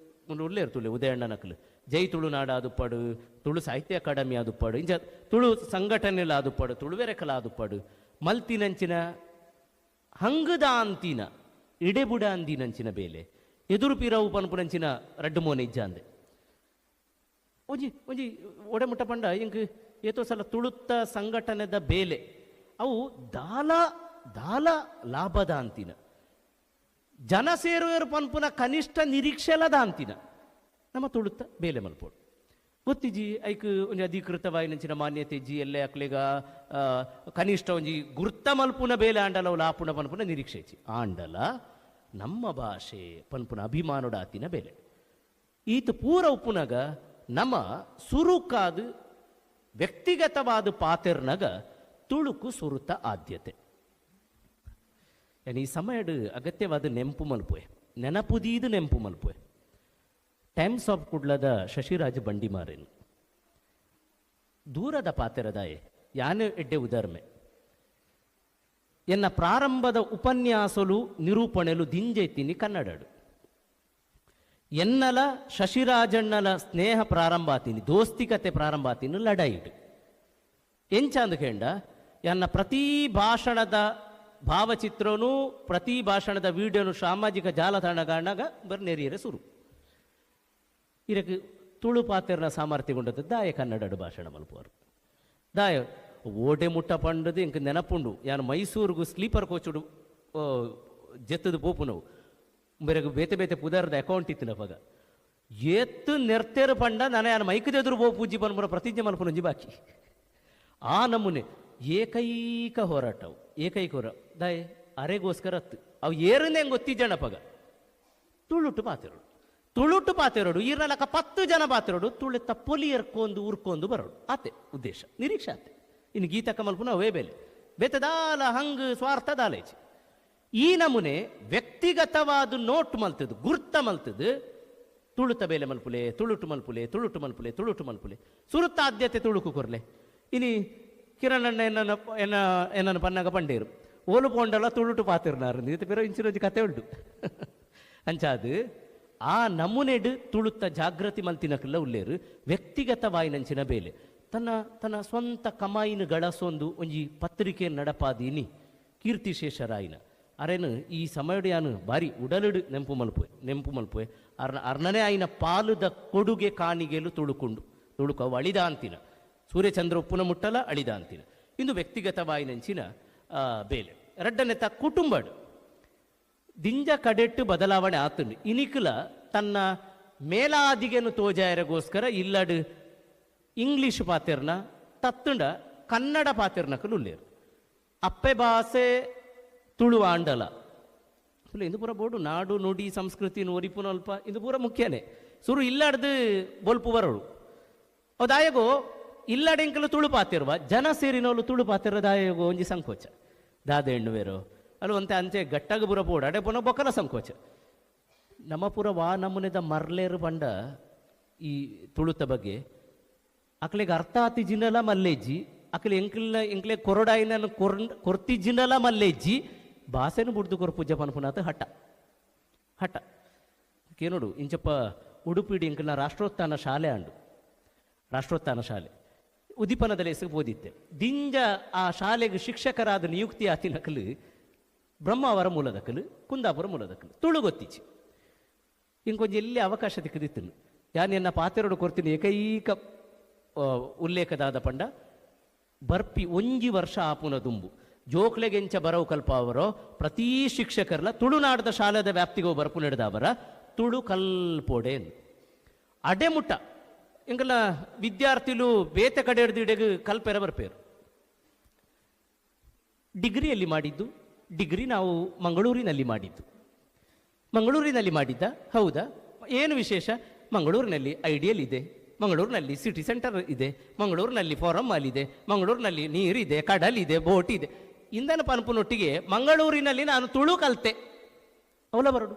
ಉಳ್ಳೇರು ತುಳು ಉದಯಣ್ಣ ನಕಲು ಜೈ ತುಳುನಾಡು ಆದುಪ್ಪಾಡು, ತುಳು ಸಾಹಿತ್ಯ ಅಕಾಡೆಮಿ ಆದುಪ್ಪಾಡು, ಇಂಚ ತುಳು ಸಂಘಟನೆಲ ಆದುಪ್ಪಾಡು, ತುಳುವೆರೆಕಲ ಆದುಪ್ಪಾಡು ಮಲ್ತಿನಂಚಿನ ಹಂಗದ ಅಂತಿನ ಇಡೆಬುಡ ಅಂದಿನಂಚಿನ ಬೇಲೆ ಎದುರು ಪಿರವು ಪನ್ಪುನಂಚಿನ ರಡ್ಡು ಮೋನೆ ಇಜ್ಜಾಂದೆ ಒಂಜಿ ಒಂಜಿ ಒಡೆಮುಟ್ಟ ಪಂಡ ಇಂಕ್ ಏತೋ ಸಲ ತುಳುತ್ತ ಸಂಘಟನೆದ ಬೇಲೆ ಅವು ದಾಲ ದಾಲ ಲಾಭದ ಅಂತಿನ ಜನ ಸೇರುವರು ಪನ್ಪುನ ಕನಿಷ್ಠ ನಿರೀಕ್ಷೆಲದ ಅಂತಿನ ನಮ್ಮ ತುಳುತ್ತ ಬೇಲೆ ಮಲ್ಪೋಡು. ಗೊತ್ತಿಜಿ ಐಕ್ ಒಂಜಿ ಅಧಿಕೃತವಾಯಿನಂಚಿನ ಮಾನ್ಯತೆ ಜಿ ಎಲ್ಲೆ ಅಕ್ಲೆಗ ಕನಿಷ್ಠ ಒಂಜಿ ಗುರ್ತ ಮಲ್ಪುನ ಬೇಲೆ ಆಂಡಲ ಅವು ಲಾಪುನ ಪನ್ಪುನ ನಿರೀಕ್ಷೆ ಇಜ್ಜಿ. ಆಂಡಲ ನಮ್ಮ ಭಾಷೆ ಪನ್ಪುನ ಅಭಿಮಾನೋಡ ಆತಿನ ಬೇಲೆ ಈತ ಪೂರ ಉಪ್ಪುನಗ ನಮ್ಮ ಸುರುಕಾದ ವ್ಯಕ್ತಿಗತವಾದ ಪಾತೆರ್ನಗ ತುಳುಕು ಸುರುತ ಆದ್ಯತೆ. ಈ ಸಮಯಡು ಅಗತ್ಯವಾದ ನೆಂಪು ಮಲ್ಪುವೆ, ನೆನಪುದೀದು ನೆಂಪು ಮಲ್ಪುವೆ. ಟೈಮ್ಸ್ ಆಫ್ ಕುಡ್ಲದ ಶಶಿರಾಜ್ ಬಂಡಿಮಾರೇನು ದೂರದ ಪಾತೆರದಾಯೆ ಯಾನು ಎಡ್ಡೆ ಉದಾರ್ಮೆ ಎನ್ನ ಪ್ರಾರಂಭದ ಉಪನ್ಯಾಸಲು ನಿರೂಪಣೆಲು ದಿಂಜೈತೀನಿ ಕನ್ನಡಡು. ಎನ್ನಲ ಶಶಿರಾಜಣ್ಣಲ ಸ್ನೇಹ ಪ್ರಾರಂಭ ಆತೀನಿ, ದೋಸ್ತಿಕತೆ ಪ್ರಾರಂಭ ಆತೀನಿ ಲಡಾಯಿಡು. ಎಂಚ ಅಂದು ಎನ್ನ ಪ್ರತಿ ಭಾಷಣದ ಭಾವಚಿತ್ರನೂ ಪ್ರತಿ ಭಾಷಣದ ವಿಡಿಯೋನು ಸಾಮಾಜಿಕ ಜಾಲತಾಣಗಾಣಗ ಬರ್ನೇರಿಯರೆ ಸುರು. ಇದಕ್ಕೆ ತುಳು ಪಾತೆರ್ನ ಸಾಮರ್ಥ್ಯಗೊಂಡದ್ದು ದಾಯ ಕನ್ನಡಡು ಭಾಷಣ ಮಲ್ಪುವರು ದಾಯ ಓಡೆ ಮುಟ್ಟ ಪಂಡದು ಇಂಕ ನೆನಪುಂಡು. ಯಾನು ಮೈಸೂರಿಗೂ ಸ್ಲೀಪರ್ ಕೋಚುಡು ಜೆತ್ತದು ಪೋಪುನವು ಬೇರೆ ಬೇತೆ ಬೇತೆ ಪುದರ್ದ ಅಕೌಂಟ್ ಇತ್ತು ನಪಗ ಏತ್ತು ನೆರ್ತೇರು ಪಂಡ ನಾನು ಯಾನು ಮೈಕದೆದುರು ಪೋ ಪೂಜಿ ಪನ್ಪುನ ಪ್ರತಿಜ್ಞೆ ಮಲ್ಪುನಂಜಿ ಬಾಕಿ. ಆ ನಮೂನೆ ಏಕೈಕ ಹೋರಾಟವು ಏಕೈಕ ಹೋರ ದಾಯೆ ಅರೆಗೋಸ್ಕರ ಅತ್ತು ಅವು ಏರನ್ನೇ ಗೊತ್ತಿಜ್ಜಣಪಗ ತುಳುಟು ಪಾತೆರಡು ತುಳುಟು ಪಾತೆರಡು ಈರ್ನಲಕ 10 ಜನ ಪಾತೆರಡು ತುಳುತ್ತ ಪೊಲಿ ಎರ್ಕೊಂಡು ಉರ್ಕೊಂಡು ಬರೋಡು ಆತೆ ಉದ್ದೇಶ ನಿರೀಕ್ಷೆ ಆತೆ. ಇನ್ನು ಗೀತಕ್ಕ ಮಲ್ಪುನ ಅವೇ ಬೇಲೆ ಬೇತೆ ದಾಲ ಹಂಗ್ ಸ್ವಾರ್ಥ ದಾಲೇಚಿ. ಈ ನಮೂನೆ ವ್ಯಕ್ತಿಗತವಾದ ನೋಟ್ ಮಲ್ತದು ಗುರ್ತ ಮಲ್ತದು ತುಳುತ ಬೇಲೆ ಮಲ್ಪುಲೆ ತುಳುಟು ಮಲ್ಪುಲೆ ತುಳುಟು ಮಲ್ಪುಲೆ ತುಳುಟು ಮಲ್ಪುಲೆ ಸುರುತ್ತ ಆದ್ಯತೆ ತುಳುಕು ಕೊರ್ಲೆ. ಇನಿ ಕಿರಣಣ್ಣ ಎನ್ನ ಎನ್ನ ಎನ್ನನ್ನು ಪನ್ನಾಗ ಪಂಡೇರು ಓಲು ಪೋಂಡಲ ತುಳುಟು ಪಾತಿರ್ನಾರು ಇದು ಬೇರೆ ಇಂಚಿನೊಂಜಿ ಕತೆ ಉಂಟು. ಅಂಚಾದು ಆ ನಮೂನೆಡು ತುಳುತ್ತ ಜಾಗೃತಿ ಮಲ್ತಿನಕಲ್ಲ ಉಲ್ಲೇರು ವ್ಯಕ್ತಿಗತವಾಯಿನಂಚಿನ ಬೇಲೆ ತನ್ನ ತನ್ನ ಸ್ವಂತ ಕಮಾಯಿನ ಗಳಸೊಂದು ಒಂಜಿ ಪತ್ರಿಕೆ ನಡಪಾದೀನಿ ಕೀರ್ತಿಶೇಷರಾಯಿನ ಅರೇನು ಈ ಸಮಯಡು ಯಾನು ಬಾರಿ ಉಡಲುಡು ನೆಂಪು ಮಲ್ಪುವೆ ನೆಂಪು ಮಲ್ಪುವೆ ಅರ್ನ ಅರ್ಣನೇ ಆಯಿನ ಪಾಲುದ ಕೊಡುಗೆ ಕಾಣಿಗೆಲು ತುಳುಕೊಂಡು ತುಳುಕ ಅಳಿದ ಅಂತಿನ ಸೂರ್ಯಚಂದ್ರ ಉಪ್ಪುನ ಮುಟ್ಟಲ ಅಳಿದ ಅಂತಿನ ಇಂದು ವ್ಯಕ್ತಿಗತವಾಯಿನಂಚಿನ ಬೇಲೆ. ರಡ್ಡನೆತ ಕುಟುಂಬಡು ದಿಂಜ ಕಡೆಟ್ಟು ಬದಲಾವಣೆ ಆತುಂಡು ಇನಿಕುಲ ತನ್ನ ಮೇಲಾದಿಗೆನು ತೋಜಾಯರಗೋಸ್ಕರ ಇಲ್ಲಡು ಇಂಗ್ಲೀಷ್ ಪಾತಿರ್ನ ತತ್ತುಂಡ ಕನ್ನಡ ಪಾತಿರ್ನಕಲು ಉಲ್ಲೇರು ಅಪ್ಪೆ ಭಾಷೆ ತುಳು ಆಂಡಲ ಸುಳ್ಳು ಇಂದು ಪೂರ ಬೋಡು ನಾಡು ನುಡಿ ಸಂಸ್ಕೃತಿ ಒರಿಪುನಲ್ಪ ಇಂದು ಪೂರ ಮುಖ್ಯನೇ ಸುರು ಇಲ್ಲಾಡ್ದು ಬೊಲ್ಪು ಬರೋಳು ಅದಾಯಗೋ ಇಲ್ಲಾಡೆಂಕಲು ತುಳು ಪಾತಿರುವ ಜನ ಸೇರಿನೋಲು ತುಳು ಪಾತಿರೋ ದಾಯಗೋ ಒಂಜಿ ಸಂಕೋಚ ದಾದ ಎಣ್ಣುವೇರೋ ಅಲ್ಲ ಒಂತೆ ಅಂಚೆ ಗಟ್ಟಾಗ ಬುರ ಬೋಡು ಅಡೆ ಪುನ ಬೊಕ್ಕಲ ಸಂಕೋಚ. ನಮ್ಮ ಪೂರ ವಾ ನಮೂನೆದ ಮರ್ಲೇರು ಪಂಡ ಈ ತುಳುತ ಬಗ್ಗೆ ಅಕ್ಲೆಗೆ ಅರ್ಥ ಆತಿ ಜಿನಲ ಮಲ್ಲೇಜ್ಜಿ ಅಕ್ಲೆ ಎಂಕ್ಲ ಎಂಕ್ಲೆ ಕೊರಡಾಯಿನ ಕೊರ್ತಿ ಜಿನಲ ಮಲ್ಲೇಜ್ಜಿ ಭಾಷೆನು ಬುಡ್ದು ಕೊರ ಪೂಜೆ ಪನ್ಪುನಾತ ಹಠ ಹಠ ಕೇನೋಡು ಇಂಚಪ್ಪ ಉಡುಪಿಡಿ ಎಂಕಲ್ನ ರಾಷ್ಟ್ರೋತ್ಥಾನ ಶಾಲೆ ಅಂಡು ರಾಷ್ಟ್ರೋತ್ಥಾನ ಶಾಲೆ ಉದಿಪನದಲ್ಲಿ ಹೆಸರು ಓದಿತ್ತೆ ದಿಂಜ ಆ ಶಾಲೆಗೆ ಶಿಕ್ಷಕರಾದ ನಿಯುಕ್ತಿ ಆತಿನಕಲು ಬ್ರಹ್ಮಾವರ ಮೂಲದಕಲು ಕುಂದಾಪುರ ಮೂಲದಕಲು ತುಳು ಗೊತ್ತಿಚ್ಚಿ ಇಂಕೊಂಜ ಎಲ್ಲಿ ಅವಕಾಶ ತಿಕ್ಕದಿತ್ತು ಯಾನ್ ಎನ್ನ ಪಾತೆರಡು ಕೊರ್ತೀನಿ ಏಕೈಕ ಉಲ್ಲೇಖದಾದ ಪಂಡ ಬರ್ಪಿ ಒಂಜಿ ವರ್ಷ ಆಪುನ ದುಂಬು ಜೋಕ್ಲೆಗೆಂಚ ಬರವು ಕಲ್ಪಾವರೋ ಪ್ರತಿ ಶಿಕ್ಷಕರ್ಲ ತುಳುನಾಡದ ಶಾಲೆದ ವ್ಯಾಪ್ತಿಗೆ ಬರ್ಪು ನಡೆದವರ ತುಳು ಕಲ್ಪೋಡೆ ಅಡೆಮುಟ್ಟ ಎಂಕಲ್ನ ವಿದ್ಯಾರ್ಥಿಲು ಬೇತೆ ಕಡೆ ಹಿಡ್ದು ಕಲ್ಪೆರ ಬರ್ಪೇರು. ಡಿಗ್ರಿಯಲ್ಲಿ ಮಾಡಿದ್ದು ಡಿಗ್ರಿ ನಾವು ಮಂಗಳೂರಿನಲ್ಲಿ ಮಾಡಿದ್ದು ಮಂಗಳೂರಿನಲ್ಲಿ ಮಾಡಿದ್ದ ಹೌದಾ ಏನು ವಿಶೇಷ ಮಂಗಳೂರಿನಲ್ಲಿ ಐಡಿಯಲ್ ಇದೆ, ಮಂಗಳೂರಿನಲ್ಲಿ ಸಿಟಿ ಸೆಂಟರ್ ಇದೆ, ಮಂಗಳೂರಿನಲ್ಲಿ ಫಾರಮ್ ಮಾಲ್ ಇದೆ, ಮಂಗಳೂರಿನಲ್ಲಿ ನೀರಿದೆ, ಕಡಲಿದೆ, ಬೋಟ್ ಇದೆ. ಇಂಧನ ಪನ್ಪುನೊಟ್ಟಿಗೆ ಮಂಗಳೂರಿನಲ್ಲಿ ನಾನು ತುಳು ಕಲ್ತೆ ಅವಲ ಬರಡು.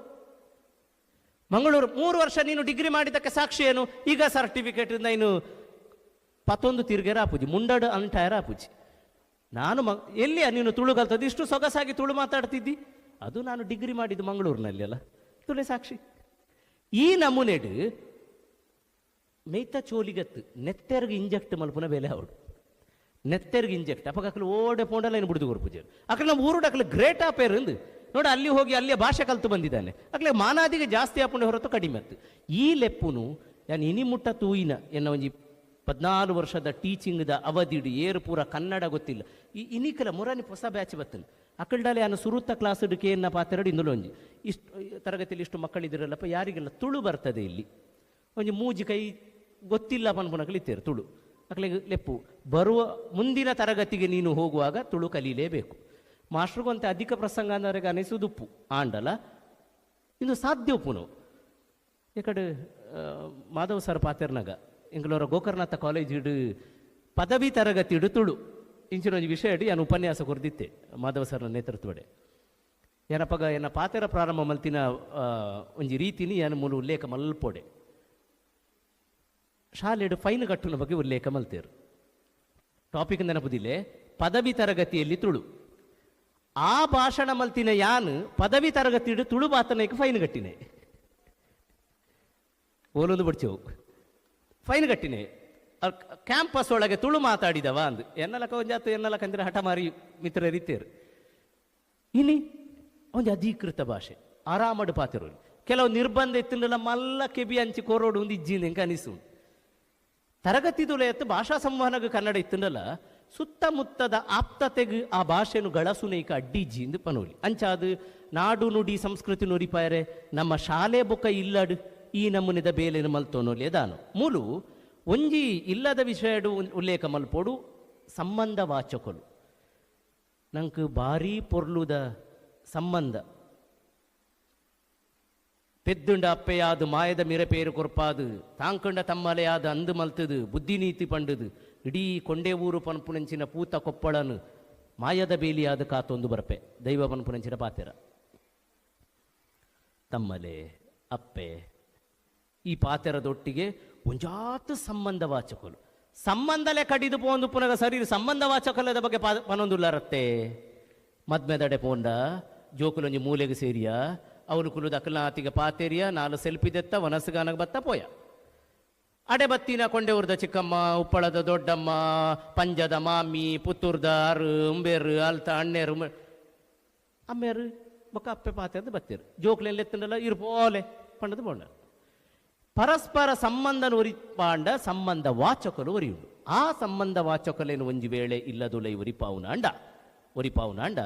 ಮಂಗಳೂರು 3 ವರ್ಷ ನೀನು ಡಿಗ್ರಿ ಮಾಡಿದ್ದಕ್ಕೆ ಸಾಕ್ಷಿ ಏನು? ಈಗ ಸರ್ಟಿಫಿಕೇಟ್ ನೀನು ಪತ್ತೊಂದು ತಿರ್ಗೆರ ಆಪುಜಿ ಮುಂಡಡು ಅಂಟಾಯರ ಆಪುಜಿ. ನಾನು ಎಲ್ಲಿಯ ನೀನು ತುಳು ಕಲ್ತದ್ದು ಇಷ್ಟು ಸೊಗಸಾಗಿ ತುಳು ಮಾತಾಡ್ತಿದ್ದಿ? ಅದು ನಾನು ಡಿಗ್ರಿ ಮಾಡಿದ್ದು ಮಂಗಳೂರಿನಲ್ಲಿ ಅಲ್ಲ, ತುಳೆ ಸಾಕ್ಷಿ. ಈ ನಮೂನೆಡು ಮೇಯ್ತ ಚೋಲಿಗತ್ತು ನೆತ್ತೆರ್ಗೆ ಇಂಜೆಕ್ಟ್ ಮಲ್ಪುನ ಬೇಲೆ ಅವಳು ನೆತ್ತೆರ್ಗೆ ಇಂಜೆಕ್ಟ್ ಅಪ್ಪ ಅಕ್ಕಲು ಓಡೆ ಪೋಂಡಲ್ಲ ಏನು ಬಿಡ್ದು ಕೊರ್ಪುಜರು ಅಕ್ಕಲು ನಮ್ಮ ಊರುಡು ಅಕ್ಕಲು ಗ್ರೇಟ್ ಆಪೇರ್ ಅಂದು ನೋಡಿ ಅಲ್ಲಿ ಹೋಗಿ ಅಲ್ಲಿಯ ಭಾಷೆ ಕಲ್ತು ಬಂದಿದ್ದಾನೆ ಅಕ್ಕಲೆ ಮಾನಾದಿಗೆ ಜಾಸ್ತಿ ಆಪುಂಡೆ ಹೊರತು ಕಡಿಮೆ ಆಯ್ತು. ಈ ಲೆಪ್ಪುನು ನಾನು ಇನಿ ಮುಟ್ಟ ತೂಯಿನ ಎನ್ನ ಒಂಜಿ 14 ವರ್ಷದ ಟೀಚಿಂಗ್ದ ಅವಧಿಡು ಏರು ಪೂರ ಕನ್ನಡ ಗೊತ್ತಿಲ್ಲ. ಈ ಇನಿಕಲ ಮುರಾನಿ ಹೊಸ ಬ್ಯಾಚ್ ಬತ್ತನು ಅಕ್ಕಲ್ಡಾಲೆ ನಾನು ಸುರುತ್ತ ಕ್ಲಾಸ್ ಕೇನ್ನ ಪಾತೆರಡು ಇಂದುಲು ಒಂಜಿ ಇಷ್ಟು ತರಗತಿಯಲ್ಲಿ ಇಷ್ಟು ಮಕ್ಕಳಿದಿರಲ್ಲಪ್ಪ ಯಾರಿಗೆಲ್ಲ ತುಳು ಬರ್ತದೆ ಇಲ್ಲಿ ಒಂಜಿ ಮೂಜಿ ಕೈ ಗೊತ್ತಿಲ್ಲ ಪನ್ಪುನಕಲು ಇತ್ತೇರು ತುಳು ಅಕ್ಲೆಗೆ ಲೆಪ್ಪು ಬರುವ ಮುಂದಿನ ತರಗತಿಗೆ ನೀನು ಹೋಗುವಾಗ ತುಳು ಕಲೀಲೇಬೇಕು. ಮಾಸ್ಟ್ರಿಗೊಂತೆ ಅಧಿಕ ಪ್ರಸಂಗ ಅಂದರೆ ಅನಿಸುದುಪ್ಪು ಆಂಡಲ ಇಂದು ಸಾಧ್ಯ ಉಪ್ಪುನು. ಈ ಕಡೆ ಮಾಧವ ಸರ್ ಪಾತೆರ್ನಾಗ ಎಂಗಳವರ ಗೋಕರ್ಣಾಥ ಕಾಲೇಜ್ ಇಡು ಪದವಿ ತರಗತಿ ಇಡು ತುಳು ಇಂಚಿನ ಒಂಜಿ ವಿಷಯ ಇಡು ನಾನು ಉಪನ್ಯಾಸ ಕೊರ್ದಿತ್ತೆ ಮಾಧವ ಸರ್ನ ನೇತೃತ್ವಡೆ. ಏನಪ್ಪಗ ಎನ್ನ ಪಾತೆರ ಪ್ರಾರಂಭ ಮಲ್ತಿನ ಒಂಜಿ ರೀತಿನಿ ಯಾನು ಮೂಲ ಉಲ್ಲೇಖ ಮಲ್ಪೊಡೆ. ಶಾಲೆಡು ಫೈನ್ ಕಟ್ಟುನ ಬಗ್ಗೆ ಉಲ್ಲೇಖ ಮಲ್ತೇರು ಟಾಪಿಕ್ ನೆನಪುದಿಲ್ಲೆ ಪದವಿ ತರಗತಿಯಲ್ಲಿ ತುಳು ಆ ಭಾಷಣ ಮಲ್ತಿನ ಯಾನು ಪದವಿ ತರಗತಿ ತುಳು ಬಾತನಕ್ಕೆ ಫೈನ್ ಕಟ್ಟಿನೆ ಓಲೊಂದು ಬಡ್ಚೆವು ಫೈನ್ ಕಟ್ಟಿನೆ ಕ್ಯಾಂಪಸ್ ಒಳಗೆ ತುಳು ಮಾತಾಡಿದವ ಅಂದು ಎನ್ನಲಕ ಒಂಜಾತು ಎನ್ನಲಕ ಅಂದ್ರೆ ಹಠ ಮಾರಿ ಮಿತ್ರರಿತ್ತೇರು. ಇನಿ ಒಂದು ಅಧೀಕೃತ ಭಾಷೆ ಆರಾಮಡು ಪಾತಿರೋಲಿ ಕೆಲವು ನಿರ್ಬಂಧ ಇತ್ತಿಲ್ಲ ಮಲ್ಲ ಕೆಬಿ ಅಂಚಿ ಕೋರೋಡು ಒಂದು ಇಜ್ಜಿಂದ ಎಂಕ ಅನಿಸು ತರಗತಿ ತುಲೆಯತ್ತು ಭಾಷಾ ಸಂವಹನಗ ಕನ್ನಡ ಇತ್ತಂಡಲ್ಲ ಸುತ್ತಮುತ್ತದ ಆಪ್ತತೆಗೆ ಆ ಭಾಷೆನು ಗಳಸುನೈಕ ಅಡ್ಡಿಜ್ಜಿ ಎಂದು ಪನೋಲಿ. ಅಂಚಾದು ನಾಡು ನುಡಿ ಸಂಸ್ಕೃತಿ ನುಡಿಪಾಯರೆ ನಮ್ಮ ಶಾಲೆ ಬೊಕ್ಕ ಇಲ್ಲಡು ಈ ನಮೂನೆದ ಬೇಲೆನು ಮಲ್ತೋನೋಲಿ ದಾನು ಮೂಲು ಒಂಜಿ ಇಲ್ಲದ ವಿಷಯಡು ಉಲ್ಲೇಖ ಮಲ್ಪೋಡು ಸಂಬಂಧ ವಾಚಕರು ನಂಗೆ ಭಾರೀ ಪೊರ್ಲುದ ಸಂಬಂಧ ಪೆದ್ದುಂಡ ಅಪ್ಪೆಯಾದು ಮಾಯದ ಮಿರಪೇರು ಕೊರ್ಪಾದು ತಾಂಕಂಡ ತಮ್ಮಲೆಯಾದ ಅಂದು ಮಲ್ತದು ಬುದ್ಧಿನೀತಿ ಪಂಡುದು ಇಡೀ ಕೊಂಡೇವೂರು ಪನ್ಪುನಂಚಿನ ಪೂತ ಕೊಪ್ಪಳನು ಮಾಯದ ಬೇಲಿಯಾದ ಕಾತೊಂದು ಬರ್ಪೆ ದೈವ ಪನ್ಪುನಂಚಿನ ಪಾತೆರ. ತಮ್ಮಲೆ ಅಪ್ಪೆ ಈ ಪಾತೆರದೊಟ್ಟಿಗೆ ಒಂಜಾತ ಸಂಬಂಧ ವಾಚಕಲು ಸಂಬಂಧಲೆ ಕಡಿದು ಪೋಂದು ಪುನಗ ಸರಿ ಸಂಬಂಧ ವಾಚಕಲದ ಬಗ್ಗೆ ಪನೊಂದುಲ್ಲರತ್ತೆ. ಮದ್ಮೆದಡೆ ಪೋಂಡ ಜೋಕುಲೊಂಜಿ ಮೂಲೆಗೆ ಸೇರಿಯ ಅವನು ಕುಲುದ ಅಕಲ್ನಾತಿಗೆ ಪಾತೆರಿಯ ನಾಲು ಸೆಲ್ಪಿದೆತ್ತ ವನಸುಗಾನಗ ಬತ್ತ ಪೋಯ. ಅಡೆ ಬತ್ತಿನ ಕೊಂಡೆಊರ್ದ ಚಿಕ್ಕಮ್ಮ, ಉಪ್ಪಳದ ದೊಡ್ಡಮ್ಮ, ಪಂಜದ ಮಾಮಿ, ಪುತ್ತೂರ್ದ ಆರು ಉಂಬೇರು ಅಲ್ತ ಅಣ್ಣೇರು ಅಮ್ಮೇರು ಬೊಕ್ಕ ಅಪ್ಪೆ ಪಾತೆರ್ದು ಬತ್ತೀರು. ಜೋಕುಲೆಲ್ಲ ಎತ್ತಂಡಲ್ಲ ಇರು ಪೋಲೆ ಪಂಡದು ಪೋಂಡ. ಪರಸ್ಪರ ಸಂಬಂಧನ ಒರಿಪಾಂಡ ಸಂಬಂಧ ವಾಚಕಲು ಒರಿಯುಂಡು. ಆ ಸಂಬಂಧ ವಾಚಕಲೇನು ಒಂಜಿ ವೇಳೆ ಇಲ್ಲದುಲೈ ಒರಿಪಾವುನಾಂಡ ಒರಿಪಾವುನಾಂಡ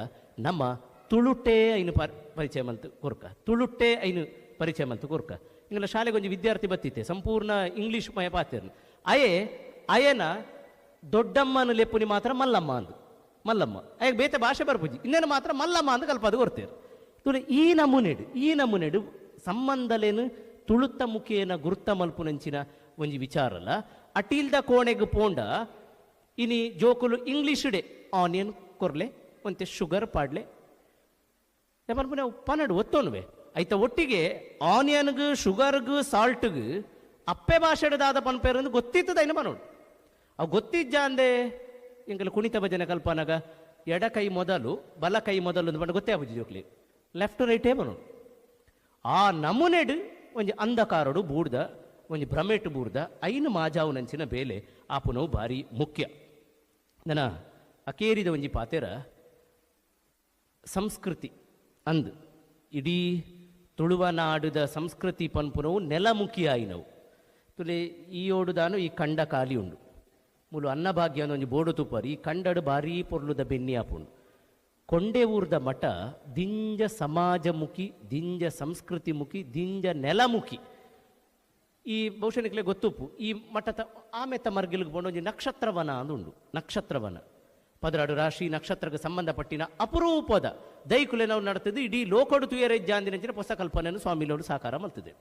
ನಮ್ಮ ತುಳುಟೇ ಐನು ಪರಿಚಯ ಮಂತು ಕೊರ್ಕ, ತುಳುಟೇ ಐನು ಪರಿಚಯ ಮಂತು ಕೊರ್ಕ. ಇಂಗಲ ಶಾಲೆಗೆ ಒಂಜಿ ವಿದ್ಯಾರ್ಥಿ ಬತ್ತಿತ್ತೆ ಸಂಪೂರ್ಣ ಇಂಗ್ಲೀಷ್ ಮಯ ಪಾತಿರ್ನು. ಅಯೇ ಅಯನ ದೊಡ್ಡಮ್ಮನ ಲೆಪ್ಪುನಿ ಮಾತ್ರ ಮಲ್ಲಮ್ಮ ಅಂದು ಮಲ್ಲಮ್ಮ ಅಯ್ಯ ಬೇತೆ ಭಾಷೆ ಬರ್ಪುಜಿ ಇನ್ನೇನು ಮಾತ್ರ ಮಲ್ಲಮ್ಮ ಅಂದು ಕಲ್ಪದು ಕೊಡ್ತೇರು. ತುಳು ಈ ನಮೂನೆಡು ಈ ನಮೂನೆಡು ಸಂಬಂಧಲೇನು ತುಳುತ್ತ ಮುಖೇನ ಗುರುತ ಮಲ್ಪುನಂಚಿನ ಒಂಜಿ ವಿಚಾರಲ್ಲ. ಅಟೀಲ್ದ ಕೋಣೆಗೆ ಪೋಂಡ ಇನಿ ಜೋಕುಲು ಇಂಗ್ಲೀಷುಡೆ ಆನಿಯನ್ ಕೊರ್ಲೆ ಒಂತೆ ಶುಗರ್ ಪಾಡ್ಲೆ ಪನ್ಪುನ ಪನ್ನಡು ಒತ್ತೋನುವೆ ಐತ ಒಟ್ಟಿಗೆ ಆನಿಯನ್ಗ್ ಶುಗರ್ಗ್ ಸಾಲ್ಟ್ಗ್ ಅಪ್ಪೆ ಭಾಷೆಡದಾದ ಪನ್ಪೇರು ಗೊತ್ತಿತ್ತದ ಐನ ಪನೋಡು. ಅವು ಗೊತ್ತಿಜ್ಜ ಅಂದೆ ಎಂಕಲ ಕುಣಿತ ಭಜನೆ ಕಲ್ಪನಾಗ ಎಡಕೈ ಮೊದಲು ಬಲ ಕೈ ಮೊದಲು ಅಂದ್ ಪಂಡ ಗೊತ್ತೇ ಆಪುಜಿ ಜೋಕ್ಲಿ, ಲೆಫ್ಟ್ ರೈಟೇ ಪನೋಡು. ಆ ನಮೂನೆಡು ಒಂಜಿ ಅಂಧಕಾರಡು ಬೂಡ್ದ ಒಂಜಿ ಭ್ರಮೆಟು ಬೂಡ್ದ ಐನು ಮಾಜಾವು ನಂಚಿನ ಬೇಲೆ ಆಪುನವು ಭಾರಿ ಮುಖ್ಯ. ನನ್ನ ಅಕೇರಿದ ಒಂಜಿ ಪಾತೆರ ಸಂಸ್ಕೃತಿ ಅಂದ್ ಇಡೀ ತುಳುವನಾಡುದ ಸಂಸ್ಕೃತಿ ಪನ್ಪುನವು ನೆಲಮುಖಿ ಆಯಿನವು. ತುಲೆ ಈ ಓಡುದಾನು ಈ ಕಂಡ ಖಾಲಿ ಉಂಡು ಮೂಲು ಅನ್ನಭಾಗ್ಯ ಒಂಜಿ ಬೋಡು ತುಪ್ಪರು ಈ ಕಂಡಡು ಭಾರೀ ಪೊರ್ಲುದ ಬೆನ್ನಿ ಆಪುಂಡು. ಕೊಂಡೆ ಊರ್ದ ಮಠ ದಿಂಜ ಸಮಾಜಮುಖಿ, ದಿಂಜ ಸಂಸ್ಕೃತಿ ಮುಖಿ, ದಿಂಜ ನೆಲಮುಖಿ. ಈ ಬಹುಶಃ ನಿಕ್ಲೆ ಗೊತ್ತುಪ್ಪು ಈ ಮಠದ ಆಮೆತ್ತ ಮರ್ಗಿಲ್ಗೆ ಪೋಂಡ ಒಂಜಿ ನಕ್ಷತ್ರವನ ಅಂದುಂಡು. ನಕ್ಷತ್ರವನ ಪದರಾಡು ರಾಶಿ ನಕ್ಷತ್ರಕ್ಕೆ ಸಂಬಂಧಪಟ್ಟಿನ ಅಪರೂಪದ ದೈಕುಲೆ ನಾವು ನಡ್ತದೆ ಇಡೀ ಲೋಕಡು ತುಯರೆ ಜಾಂದಿನಂಚಿನ ಹೊಸ ಕಲ್ಪನೆಯನ್ನು ಸ್ವಾಮಿಲೋಡು ಸಾಕಾರ ಮಲ್ತದೆ.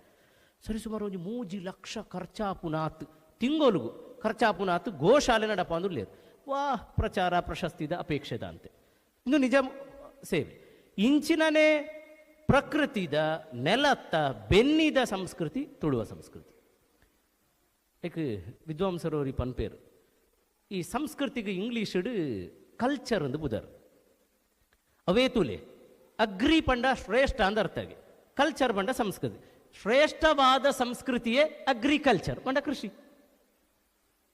ಸರಿ ಸುಮಾರು ಒಂಜಿ 3 ಲಕ್ಷ ಖರ್ಚಾಪುನಾತ್ ತಿಂಗೊಲುಗು ಖರ್ಚಾಪುನಾತ್ ಗೋಶಾಲೆ ನಡಪ ಅಂದುರ್ಲೇರು. ವಾ ಪ್ರಚಾರ ಪ್ರಶಸ್ತಿದ ಅಪೇಕ್ಷೆದ ಅಂತೆ ಇನ್ನು ನಿಜ ಸೇವೆ ಇಂಚಿನನೇ ಪ್ರಕೃತಿದ ನೆಲತ್ತ ಬೆನ್ನಿದ ಸಂಸ್ಕೃತಿ ತುಳುವ ಸಂಸ್ಕೃತಿ. ಏಕೆ ವಿದ್ವಾಂಸರವರಿ ಪನ್ಪೇರು ಈ ಸಂಸ್ಕೃತಿಗೆ ಇಂಗ್ಲೀಷಡು ಕಲ್ಚರ್ ಅಂದು ಬುದರು. ಅವೇ ತುಲೆ ಅಗ್ರಿ ಪಂಡ ಶ್ರೇಷ್ಠ ಅಂದ ಅರ್ಥ ಆಗಿ ಕಲ್ಚರ್ ಪಂಡ ಸಂಸ್ಕೃತಿ. ಶ್ರೇಷ್ಠವಾದ ಸಂಸ್ಕೃತಿಯೇ ಅಗ್ರಿಕಲ್ಚರ್ ಪಂಡ ಕೃಷಿ.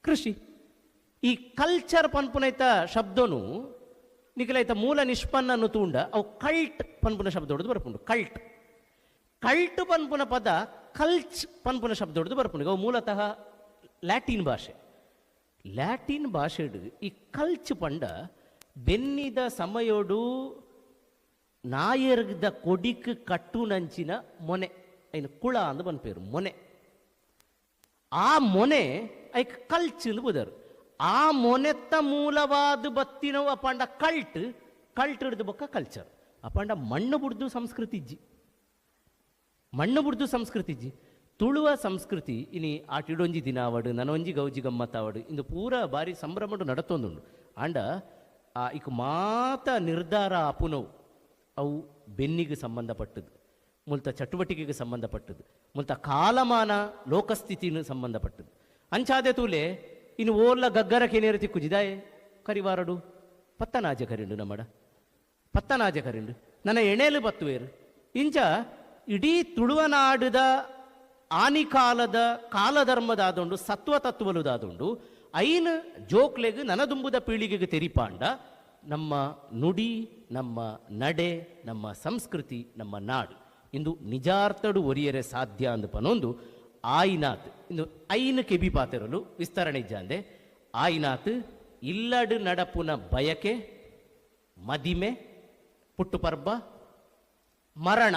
ಕೃಷಿ ಈ ಕಲ್ಚರ್ ಪನ್ಪುನೈತ ಶಬ್ದನು ನಿಖಲೈತ ಮೂಲ ನಿಷ್ಪನ್ನನು ತೂಂಡ ಅವು ಕಲ್ಟ್ ಪನ್ಪುನ ಶಬ್ದ ಹೊಡೆದು ಬರ್ಪುಂಡು. ಕಲ್ಟ್ ಕಲ್ಟ್ ಪನ್ಪುನ ಪದ ಕಲ್ಚ್ ಪನ್ಪುನ ಶಬ್ದ ಹೊಡೆದು ಬರ್ಪುಂಡು. ಅವು ಮೂಲತಃ ಲ್ಯಾಟಿನ್ ಭಾಷೆ. ಲ್ಯಾಟಿನ್ ಭಾಷೆಡು ಈ ಕಲ್ಚ್ ಪಂಡ ಬೆನ್ನಿದ ಸಮಯೋಡು ನಾಯರ್ದ ಕೊಡಿಕ್ ಕಟ್ಟುನಂಚಿನ ಮೊನೆ ಐನು ಕುಳ ಅಂದು ಪನ್ಪೇರು ಮೊನೆ. ಆ ಮೊನೆ ಐಕ್ ಕಲ್ಚ್ ಅಂದು ಬುದರು. ಆ ಮೊನೆತ್ತ ಮೂಲವಾದ ಬತ್ತಿನವು ಅಪಾಂಡ ಕಲ್ಟ್ ಕಲ್ಟ್ ಹಿಡಿದು ಬೊಕ್ಕ ಕಲ್ಚರ್ ಅಪಾಂಡ ಮಣ್ಣು ಬುಡ್ದು ಸಂಸ್ಕೃತಿ ಇಜ್ಜಿ, ಮಣ್ಣು ಬುಡ್ದು ಸಂಸ್ಕೃತಿ ಇಜ್ಜಿ. ತುಳುವ ಸಂಸ್ಕೃತಿ ಇನಿ ಆಟಿಡೊಂಜಿ ದಿನ ಆವಡು ನನೊಂಜಿ ಗೌಜಿ ಗಮ್ಮತ್ತಾವಡು ಇಂದು ಪೂರ ಬಾರಿ ಸಂಭ್ರಮಡು ನಡತೊಂದುಂಡು. ಆಂಡ ಆ ಇಕ್ ಮಾತ ನಿರ್ಧಾರ ಆಪುನವು ಅವು ಬೆನ್ನಿಗೆ ಸಂಬಂಧಪಟ್ಟದ್ದು, ಮುಲ್ತ ಚಟುವಟಿಕೆಗೆ ಸಂಬಂಧಪಟ್ಟದ್ದು, ಮುಲ್ತ ಕಾಲಮಾನ ಲೋಕಸ್ಥಿತಿನ ಸಂಬಂಧಪಟ್ಟದ್ದು. ಅಂಚಾದೆ ತೂಲೆ ಇನ್ನು ಓಲ್ಲ ಗಗ್ಗರ ಕೆನೇರು ತಿಕ್ಕುಜಿದಾಯೆ ಕರಿವಾರಡು ಪತ್ತನಾಜೆ ಕರಿಂಡು ನಮ್ಮಡ ಪತ್ತನಾಜೆ ಕರಿಂಡು ನನ್ನ ಎಣೆಲು ಬತ್ತುವೇರು. ಇಂಚ ಇಡೀ ತುಳುವನಾಡುದ ಆನಿಕಾಲದ ಕಾಲಧರ್ಮದಾದುಂಡು ಸತ್ವ ತತ್ವಲುದಾದುಂಡು ಐನು ಜೋಕ್ಲೆಗ್ ನನದುಂಬುದ ಪೀಳಿಗೆಗೆ ತೆರಿಪಾಂಡ ನಮ್ಮ ನುಡಿ ನಮ್ಮ ನಡೆ ನಮ್ಮ ಸಂಸ್ಕೃತಿ ನಮ್ಮ ನಾಡು ಇಂದು ನಿಜಾರ್ಥಡು ಒರಿಯರೆ ಸಾಧ್ಯ ಅಂದು ಪನೊಂದು ಆಯಿನಾತ್ ಇಂದು ಐನು ಕೆಬಿ ಪಾತೆರಲು ವಿಸ್ತರಣೆ ಇಜ್ಜಾಂದೆ ಆಯಿನಾತ್ ಇಲ್ಲಡು ನಡಪುನ ಬಯಕೆ ಮದಿಮೆ ಪುಟ್ಟು ಪರ್ಬ ಮರಣ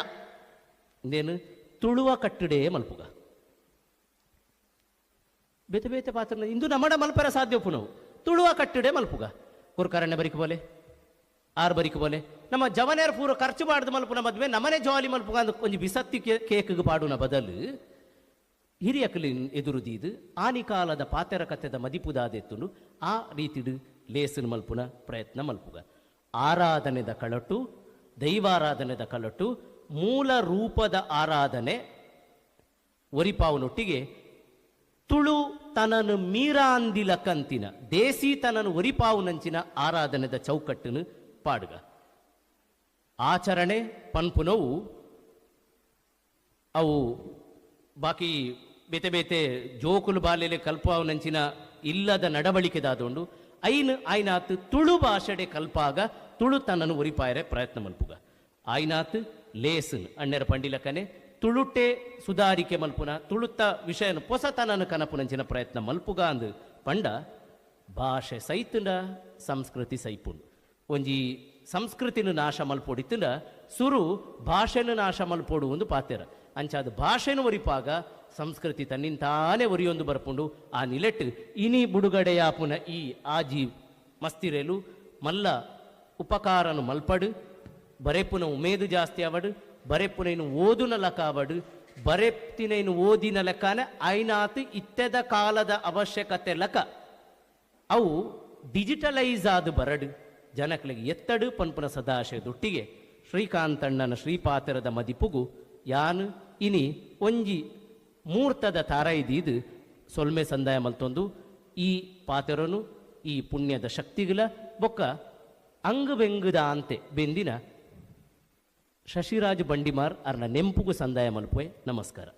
ಇಂದೇನು ತುಳುವ ಕಟ್ಟಡೇ ಮಲ್ಪುಗ ಬೇತೆ ಬೇತೆ ಪಾತ್ರ ಇಂದು ನಮ್ಮಡ ಮಲ್ಪರ ಸಾಧ್ಯ ಪುನವು ತುಳುವ ಕಟ್ಟಡೇ ಮಲ್ಪುಗ ಕುರ್ಕರಣ್ಯ ಬರಿಕು ಬೋಲೆ ಆರು ಬರಿಕು ಬೋಲೆ ನಮ್ಮ ಜವನೇರ್ ಪೂರ ಖರ್ಚು ಮಾಡ್ದು ಮಲ್ಪುನ ಮದ್ವೆ ನಮ್ಮನೆ ಜಾಲಿ ಮಲ್ಪುಗ ಅಂದ್ ಒಂಜಿ ಬಿಸತ್ತಿ ಕೇಕ್ಗೆ ಪಾಡುನ ಬದಲು ಹಿರಿಯಕಲಿನ್ ಎದುರುದೀದು ಆನಿಕಾಲದ ಪಾತೆರ ಕತೆದ ಮದಿಪುದಾದೆತ್ತುಂಡು ಆ ರೀತಿಡು ಲೇಸನ್ ಮಲ್ಪುನ ಪ್ರಯತ್ನ ಮಲ್ಪುಗ. ಆರಾಧನೆದ ಕಳಟು, ದೈವಾರಾಧನೆದ ಕಳಟು ಮೂಲ ರೂಪದ ಆರಾಧನೆ ಒರಿಪಾವನೊಟ್ಟಿಗೆ ತುಳು ತನನು ಮೀರಾಂದಿಲ ಕಂತಿನ ದೇಸಿ ತನನು ಒರಿಪಾವುನಂಚಿನ ಆರಾಧನೆದ ಚೌಕಟ್ಟನ್ನು ಪಾಡುಗ. ಆಚರಣೆ ಪನ್ಪುನವು ಅವು ಬಾಕಿ ಬೇತೆ ಬೇತೆ ಜೋಕುಲು ಬಾಲೆಲೆ ಕಲ್ಪಾವನಂಚಿನ ಇಲ್ಲದ ನಡವಳಿಕೆದಾದೊಂಡು ಐನ್ ಆಯ್ನಾತ್ ತುಳು ಭಾಷೆಡೆ ಕಲ್ಪಾಗ ತುಳು ತನ್ನನ್ನು ಒರಿಪಾಯರೆ ಪ್ರಯತ್ನ ಮಲ್ಪುಗ. ಆಯ್ನಾತ್ ಲೇಸನ್ ಅಣ್ಣರ ಪಂಡಿಲಕನೆ ತುಳುಟೆ ಸುಧಾರಿಕೆ ಮಲ್ಪುನ ತುಳುತ್ತ ವಿಷಯನ ಪೊಸತನನ್ನು ಕನಪುನಂಚಿನ ಪ್ರಯತ್ನ ಮಲ್ಪುಗ ಅಂದು ಪಂಡ ಭಾಷೆ ಸೈತುಂಡ ಸಂಸ್ಕೃತಿ ಸೈಪುಂಡು. ಒಂಜಿ ಸಂಸ್ಕೃತಿನ ನಾಶ ಮಲ್ಪೊಡಿತ್ತುಂಡ ಸುರು ಭಾಷೆನ ನಾಶ ಮಲ್ಪೊಡು ಒಂದು ಪಾತೆರ. ಅಂಚಾದ ಭಾಷೆನ ಒರಿಪಾಗ ಸಂಸ್ಕೃತಿ ತನ್ನಿಂತಾನೆ ಒರಿಯೊಂದು ಬರ್ಪುಂಡು. ಆ ನಿಲೆಟ್ ಇನಿ ಬುಡುಗಡೆಯಾಪುನ ಈ ಆಜಿ ಮಸ್ತಿರೆಲು ಮಲ್ಲ ಉಪಕಾರನು ಮಲ್ಪಡು, ಬರೆಪುನ ಉಮೇದು ಜಾಸ್ತಿ ಆವಡು, ಬರೆಪುನೈನು ಓದುನ ಲಕ ಆವಡು, ಬರೆಪ್ತಿನೈನು ಓದಿನ ಲೆಕ್ಕನೆ ಐನಾತ್ ಇತ್ತೆದ ಕಾಲದ ಅವಶ್ಯಕತೆ ಲಕ ಅವು ಡಿಜಿಟಲೈಸ್ ಆದ ಬರಡು ಜನಕ್ಲಿಗೆ ಎತ್ತಡು ಪನ್ಪುನ ಸದಾಶಯದೊಟ್ಟಿಗೆ ಶ್ರೀಕಾಂತಣ್ಣನ ಶ್ರೀಪಾತರದ ಮದಿಪುಗು ಯಾನ್ ಇನಿ ಒಂಜಿ ಮೂರ್ತದ ತಾರೈದೀದು ಸೊಲ್ಮೆ ಸಂದಾಯ ಮಲ್ತೊಂದು ಈ ಪಾತೆರನು ಈ ಪುಣ್ಯದ ಶಕ್ತಿಗಳ ಬೊಕ್ಕ ಅಂಗಬೆಂಗುದ ಅಂತೆ ಬೆಂದಿನ ಶಶಿರಾಜ್ ಬಂಡಿಮಾರ್ ಅರ್ನ ನೆಂಪುಗು ಸಂದಾಯ ಮಲ್ಪುವೆ. ನಮಸ್ಕಾರ.